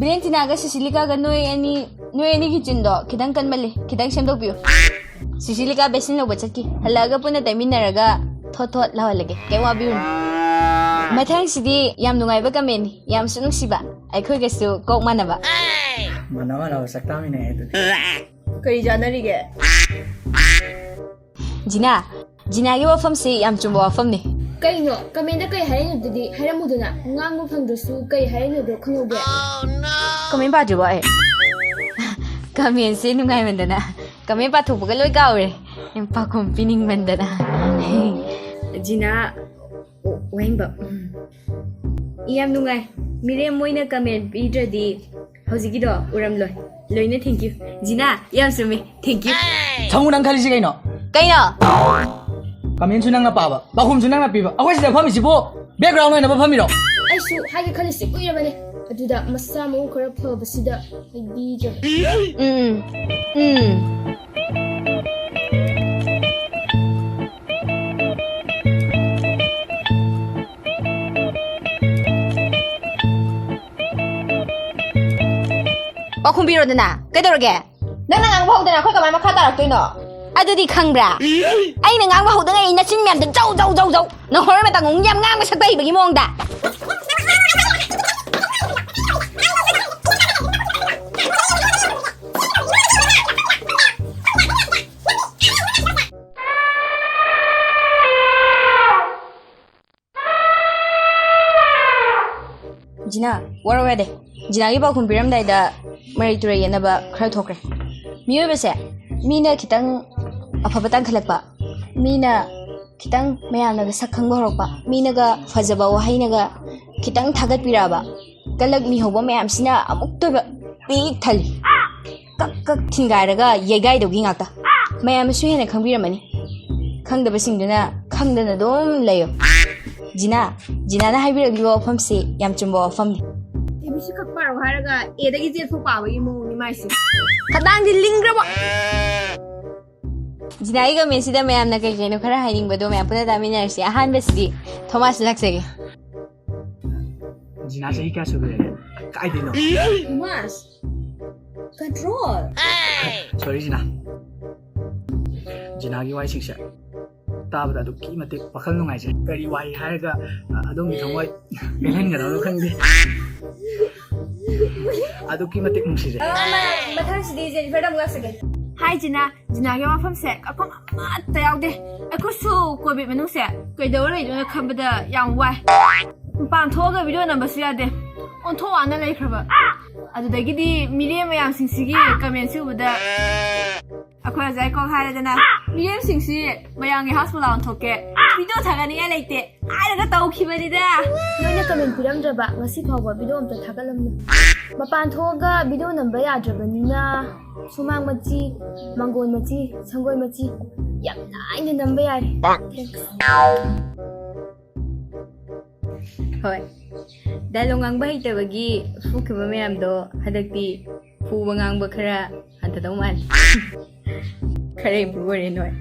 ꯕꯤꯂꯦꯟꯇꯤꯅꯥꯒ ꯁꯤꯁꯤꯂꯤꯀꯥꯒ ꯅꯣꯏ ꯑꯅꯤ, ꯅꯣꯏ ꯑꯅꯤꯒꯤ ꯆꯤꯟꯗꯣ ꯈꯤꯇꯪ ꯀꯟꯃꯜꯂꯤ, ꯈꯤꯇꯪ ꯁꯦꯝꯗꯣꯛꯄꯤꯌꯨ꯫ ꯁꯤꯁꯤꯂꯤꯀꯥ ꯕꯦꯁꯤꯟ ꯂꯧꯕ ꯆꯠꯈꯤ, ꯍꯜꯂꯛꯑꯒ ꯄꯨꯟꯅ ꯇꯩꯃꯤꯟꯅꯔꯒ ꯊꯣꯠ ꯊꯣꯠ ꯂꯥꯎꯍꯜꯂꯒꯦ, ꯀꯩꯝ ꯋꯥꯕꯤꯔꯨꯅꯨ꯫ ꯃꯊꯪꯁꯤꯗꯤ ꯌꯥꯝ ꯅꯨꯡꯉꯥꯏꯕ ꯀꯃꯦꯟꯅꯤ, ꯌꯥꯝꯁꯨ ꯅꯨꯡꯁꯤꯕ, ꯑꯩꯈꯣꯏꯒꯁꯨ ꯀꯣꯛ ꯃꯥꯟꯅꯕ꯫ ꯃꯥꯟꯅ ꯃꯥꯟꯅꯕ ꯁꯛ ꯇꯥꯃꯤꯟꯅꯩ ꯑꯗꯨꯗꯤ꯫ ꯀꯔꯤ ꯆꯥꯟꯅꯔꯤꯒꯦ? ꯖꯤꯅꯥ, ꯖꯤꯅꯥꯒꯤ ꯋꯥꯐꯝꯁꯤ ꯌꯥꯝ ꯆꯨꯝꯕ ꯋꯥꯐꯝꯅꯤ꯫ ꯀꯩꯅꯣ? ꯀꯃꯦꯟꯗ ꯀꯩ ꯍꯥꯏꯔꯛꯏꯅꯣ ꯑꯗꯨꯗꯤ? ꯍꯥꯏꯔꯝꯃꯨꯗꯅ꯫ ꯉꯥꯡꯕ ꯐꯪꯗ꯭ꯔꯁꯨ ꯀꯩ ꯍꯥꯏꯔꯛꯏꯅꯣꯗꯣ ꯈꯪꯍꯧꯒꯦ꯫ ꯀꯃꯦꯟ ꯄꯥꯗ꯭ꯔꯤꯕꯣ ꯑꯩ? ꯀꯃꯦꯟꯁꯦ ꯅꯨꯡꯉꯥꯏꯃꯟꯗꯅ ꯀꯃꯦꯟ ꯄꯥꯊꯣꯛꯄꯒ ꯂꯣꯏ ꯀꯥꯎꯔꯦ꯫ ꯄꯥꯎꯈꯨꯝ ꯄꯤꯅꯤꯡꯃꯟꯗꯅ꯫ ꯖꯤꯅꯥ, ꯑꯣ, ꯋꯥꯍꯦꯡꯕꯝ꯫ ꯎꯝ꯫ ꯌꯥꯝ ꯅꯨꯡꯉꯥꯏ꯫ ꯃꯤꯔꯦꯝ ꯃꯣꯏꯅ ꯀꯃꯦꯟ ꯄꯤꯗ꯭ꯔꯗꯤ ꯍꯧꯖꯤꯛꯀꯤꯗꯣ ꯎꯔꯝꯂꯣꯏ꯫ ꯂꯣꯏꯅ thank you꯫ ꯖꯤꯅꯥ, ꯌꯥꯝ ꯆꯨꯝꯃꯤ꯫ Thank you꯫ ꯁꯪꯉꯨ, ꯅꯪ ꯈꯜꯂꯤꯁꯤ ꯀꯩꯅꯣ? ꯀꯩꯅꯣ? ꯀꯃꯦꯟꯁꯨ ꯅꯪꯅ ꯄꯥꯕ, ꯄꯥꯎꯈꯨꯝꯁꯨ ꯅꯪꯅ ꯄꯤꯕ꯫ ꯑꯩꯈꯣꯏ ꯁꯤꯗ ꯐꯝꯃꯤꯁꯤꯕꯨ background ꯑꯣꯏꯅꯕ ꯐꯝꯃꯤꯔꯣ? ꯑꯩꯁꯨ ꯍꯥꯏꯒꯦ ꯈꯜꯂꯤꯁꯤ ꯀꯨꯏꯔꯕꯅꯦ꯫ ꯑꯗꯨꯗ ꯃꯁꯥ ꯃꯎ ꯈꯔ ꯐꯕꯁꯤꯗ ꯍꯥꯏꯕꯤꯗ꯭ꯔꯕ꯫ ꯎꯝ, ꯎꯝ, ꯎꯝ꯫ ꯄꯥꯎꯈꯨꯝ ꯄꯤꯔꯣꯗꯅ꯫ ꯀꯩꯗꯧꯔꯒꯦ? ꯅꯪꯅ ꯉꯥꯡꯕ ꯍꯧꯗꯅ ꯑꯩꯈꯣꯏ ꯀꯃꯥꯏ ꯃꯈꯥ ꯇꯥꯔꯛꯇꯣꯏꯅꯣ? ꯑꯗꯨꯗꯤ ꯈꯪꯕ꯭ꯔꯥ? ꯑꯩꯅ ꯉꯥꯡꯕ ꯍꯧꯗꯉꯩ ꯅꯆꯤꯟ ꯃꯌꯥꯝꯗꯣ ꯖꯧ ꯖꯧ ꯖꯧ ꯖꯧ꯫ ꯅꯪ ꯍꯣꯔꯣꯏ ꯃꯇꯥ ꯉꯨꯡ ꯌꯥꯝ ꯉꯥꯡꯕ ꯁꯛꯄ ꯍꯩꯕꯒꯤ ꯃꯑꯣꯡꯗ꯫ ꯖꯤꯅꯥ, ꯋꯥꯔꯧ ꯌꯥꯗꯦ꯫ ꯖꯤꯅꯥꯒꯤ ꯄꯥꯎꯈꯨꯝ ꯄꯤꯔꯝꯗꯥꯏꯗ ꯃꯔꯩ ꯇꯨꯔꯩ ꯌꯦꯠꯅꯕ ꯈꯔ ꯊꯣꯛꯈ꯭ꯔꯦ꯫ ꯃꯤꯑꯣꯏꯕꯁꯦ ꯃꯤꯅ ꯈꯤꯇꯪ ꯑꯐꯕ ꯇꯥꯟꯈꯠꯂꯛꯄ, ꯃꯤꯅ ꯈꯤꯇꯪ ꯃꯌꯥꯝꯅꯒ ꯁꯛ ꯈꯪꯕ ꯍꯧꯔꯛꯄ, ꯃꯤꯅꯒ ꯐꯖꯕ ꯋꯥꯍꯩꯅꯒ ꯈꯤꯇꯪ ꯊꯥꯒꯠꯄꯤꯔꯛꯑꯕ, ꯀꯂꯛ ꯃꯤꯍꯧꯕ ꯃꯌꯥꯝꯁꯤꯅ ꯑꯃꯨꯛꯇꯣꯏꯕ ꯄꯤꯛ ꯊꯜꯂꯤ꯫ ꯀꯛ ꯀꯛ ꯊꯤꯡꯒꯥꯏꯔꯒ ꯌꯩꯒꯥꯏꯗꯧꯒꯤ ꯉꯥꯛꯇ꯫ ꯃꯌꯥꯝꯅꯁꯨ ꯍꯦꯟꯅ ꯈꯪꯕꯤꯔꯝꯃꯅꯤ꯫ ꯈꯪꯗꯕꯁꯤꯡꯗꯨꯅ ꯈꯪꯗꯅ ꯑꯗꯨꯝ ꯂꯩꯌꯣ꯫ ꯖꯤꯅꯥ, ꯖꯤꯅꯥꯅ ꯍꯥꯏꯕꯤꯔꯛꯂꯤꯕ ꯋꯥꯐꯝꯁꯤ ꯌꯥꯝ ꯆꯨꯝꯕ ꯋꯥꯐꯝꯅꯤ꯫ ꯑꯦ ꯕꯤ ꯁꯤ ꯈꯛ ꯄꯥꯔꯣ ꯍꯥꯏꯔꯒ ꯑꯦꯗꯒꯤ ꯖꯦꯠ ꯐꯥꯎ ꯄꯥꯕꯒꯤ ꯃꯑꯣꯡꯅꯤ ꯃꯥꯏꯁꯦ꯫ ꯈꯗꯥꯡꯗꯤ ꯂꯤꯡꯈ꯭ꯔꯕ꯫ ꯖꯤꯅꯥꯒꯤ ꯀꯃꯦꯟꯁꯤꯗ ꯃꯌꯥꯝꯅ ꯀꯩ ꯀꯩꯅꯣ ꯈꯔ ꯍꯥꯏꯅꯤꯡꯕꯗꯣ ꯃꯌꯥꯝ ꯄꯨꯟꯅ ꯇꯥꯃꯤꯟꯅꯔꯁꯤ꯫ ꯑꯍꯥꯟꯕꯁꯤꯗꯤ ꯊꯣꯃꯥꯁ ꯂꯥꯛꯆꯒꯦ꯫ ꯖꯤꯅꯥ ꯆꯍꯤ ꯀꯌꯥ ꯁꯨꯈ꯭ꯔꯒꯦ? ꯀꯥꯏꯗꯩꯅꯣ? Thomas, control. ꯁꯣꯔꯤ ꯖꯤꯅꯥ꯫ ꯖꯤꯅꯥꯒꯤ ꯋꯥꯍꯩꯁꯤꯡꯁꯦ ꯇꯥꯕꯗ ꯑꯗꯨꯛꯀꯤ ꯃꯇꯤꯛ ꯋꯥꯈꯜ ꯅꯨꯡꯉꯥꯏꯖꯩ꯫ ꯀꯔꯤ ꯋꯥꯍꯩ ꯍꯥꯏꯔꯒ, ꯑ, ꯑꯗꯣꯝꯒꯤ ꯊꯃꯣꯏ ꯄꯦꯜꯍꯟꯒꯗꯕꯅꯣ ꯈꯪꯗꯦ꯫ ꯑꯗꯨꯛꯀꯤ ꯃꯇꯤꯛ ꯅꯨꯡꯁꯤꯖꯩ꯫ ꯑ, ꯃ-, ꯃꯊꯪꯁꯤꯗꯤ ꯖꯦꯅꯤꯐꯔꯗ ꯑꯃꯨꯛ ꯂꯥꯛꯆꯒꯦ꯫ ꯍꯥꯏ ꯖꯤꯅꯥ, ꯖꯤꯅꯥꯒꯤ ꯋꯥꯐꯝꯁꯦ ꯀꯛꯐꯝ ꯑꯃꯠꯇ ꯌꯥꯎꯗꯦ꯫ ꯑꯩꯈꯣꯏꯁꯨ ꯀꯣꯚꯤꯗ ꯃꯅꯨꯡꯁꯦ ꯀꯩꯗꯧꯔ ꯂꯩꯗꯣꯏꯅꯣ ꯈꯟꯕꯗ ꯌꯥꯝ ꯋꯥꯏ꯫ ꯃꯄꯥꯟ ꯊꯣꯛꯑꯒ ꯚꯤꯗꯤꯑꯣ ꯅꯝꯕꯁꯨ ꯌꯥꯗꯦ꯫ ꯑꯣꯟꯊꯣꯛ ꯋꯥꯅ ꯂꯩꯈ꯭ꯔꯕ꯫ ꯑꯗꯨꯗꯒꯤꯗꯤ ꯃꯤꯔꯦꯝ ꯃꯌꯥꯝꯁꯤꯡꯁꯤꯒꯤ ꯀꯃꯦꯟꯁꯤ ꯎꯕꯗ ꯑꯩꯈꯣꯏ ꯑꯣꯖꯥ ꯀꯣꯛ ꯍꯥꯏꯔꯦꯗꯅ, "ꯃꯤꯔꯦꯝꯁꯤꯡꯁꯤ ꯃꯌꯥꯝꯒꯤ ꯍꯥꯎꯁꯐꯨꯜ ꯑꯣꯟꯊꯣꯛꯀꯦ, ꯚꯤꯗꯤꯑꯣ ꯊꯥꯒꯠꯅꯤꯡꯉꯥꯏ ꯂꯩꯇꯦ" ꯍꯥꯏꯔꯒ ꯇꯧꯈꯤꯕꯅꯤꯗ꯫ ꯅꯣꯏꯅ ꯀꯃꯦꯟ ꯄꯤꯔꯝꯗ꯭ꯔꯕ ꯉꯁꯤ ꯐꯥꯎꯕ ꯚꯤꯗꯤꯑꯣ ꯑꯝꯇ ꯊꯥꯒꯠꯂꯝꯃꯤ꯫ ꯃꯄꯥꯟ ꯊꯣꯛꯑꯒ ꯚꯤꯗꯤꯑꯣ ꯅꯝꯕ ꯌꯥꯗ꯭ꯔꯕꯅꯤꯅ ꯁꯨꯃꯥꯡ ꯃꯆꯤ, ꯃꯥꯡꯒꯣꯟ ꯃꯆꯤ, ꯁꯪꯒꯣꯏ ꯃꯆꯤ ꯌꯥꯝ ꯂꯥꯏꯅ ꯅꯝꯕ ꯌꯥꯔꯦ꯫ Thanks. ꯍꯣꯏ, ꯗꯥꯏꯂꯣꯛ ꯉꯥꯡꯕ ꯍꯩꯇꯕꯒꯤ ꯐꯨꯈꯤꯕ ꯃꯌꯥꯝꯗꯣ ꯍꯟꯗꯛꯇꯤ ꯐꯨꯕ ꯉꯥꯡꯕ ꯈꯔ ꯍꯟꯊꯗꯧ ꯃꯥꯜꯂꯦ꯫ ꯈꯔ ꯏꯝꯄ꯭ꯔꯨꯚ ꯑꯣꯏꯔꯦ ꯅꯣꯏ꯫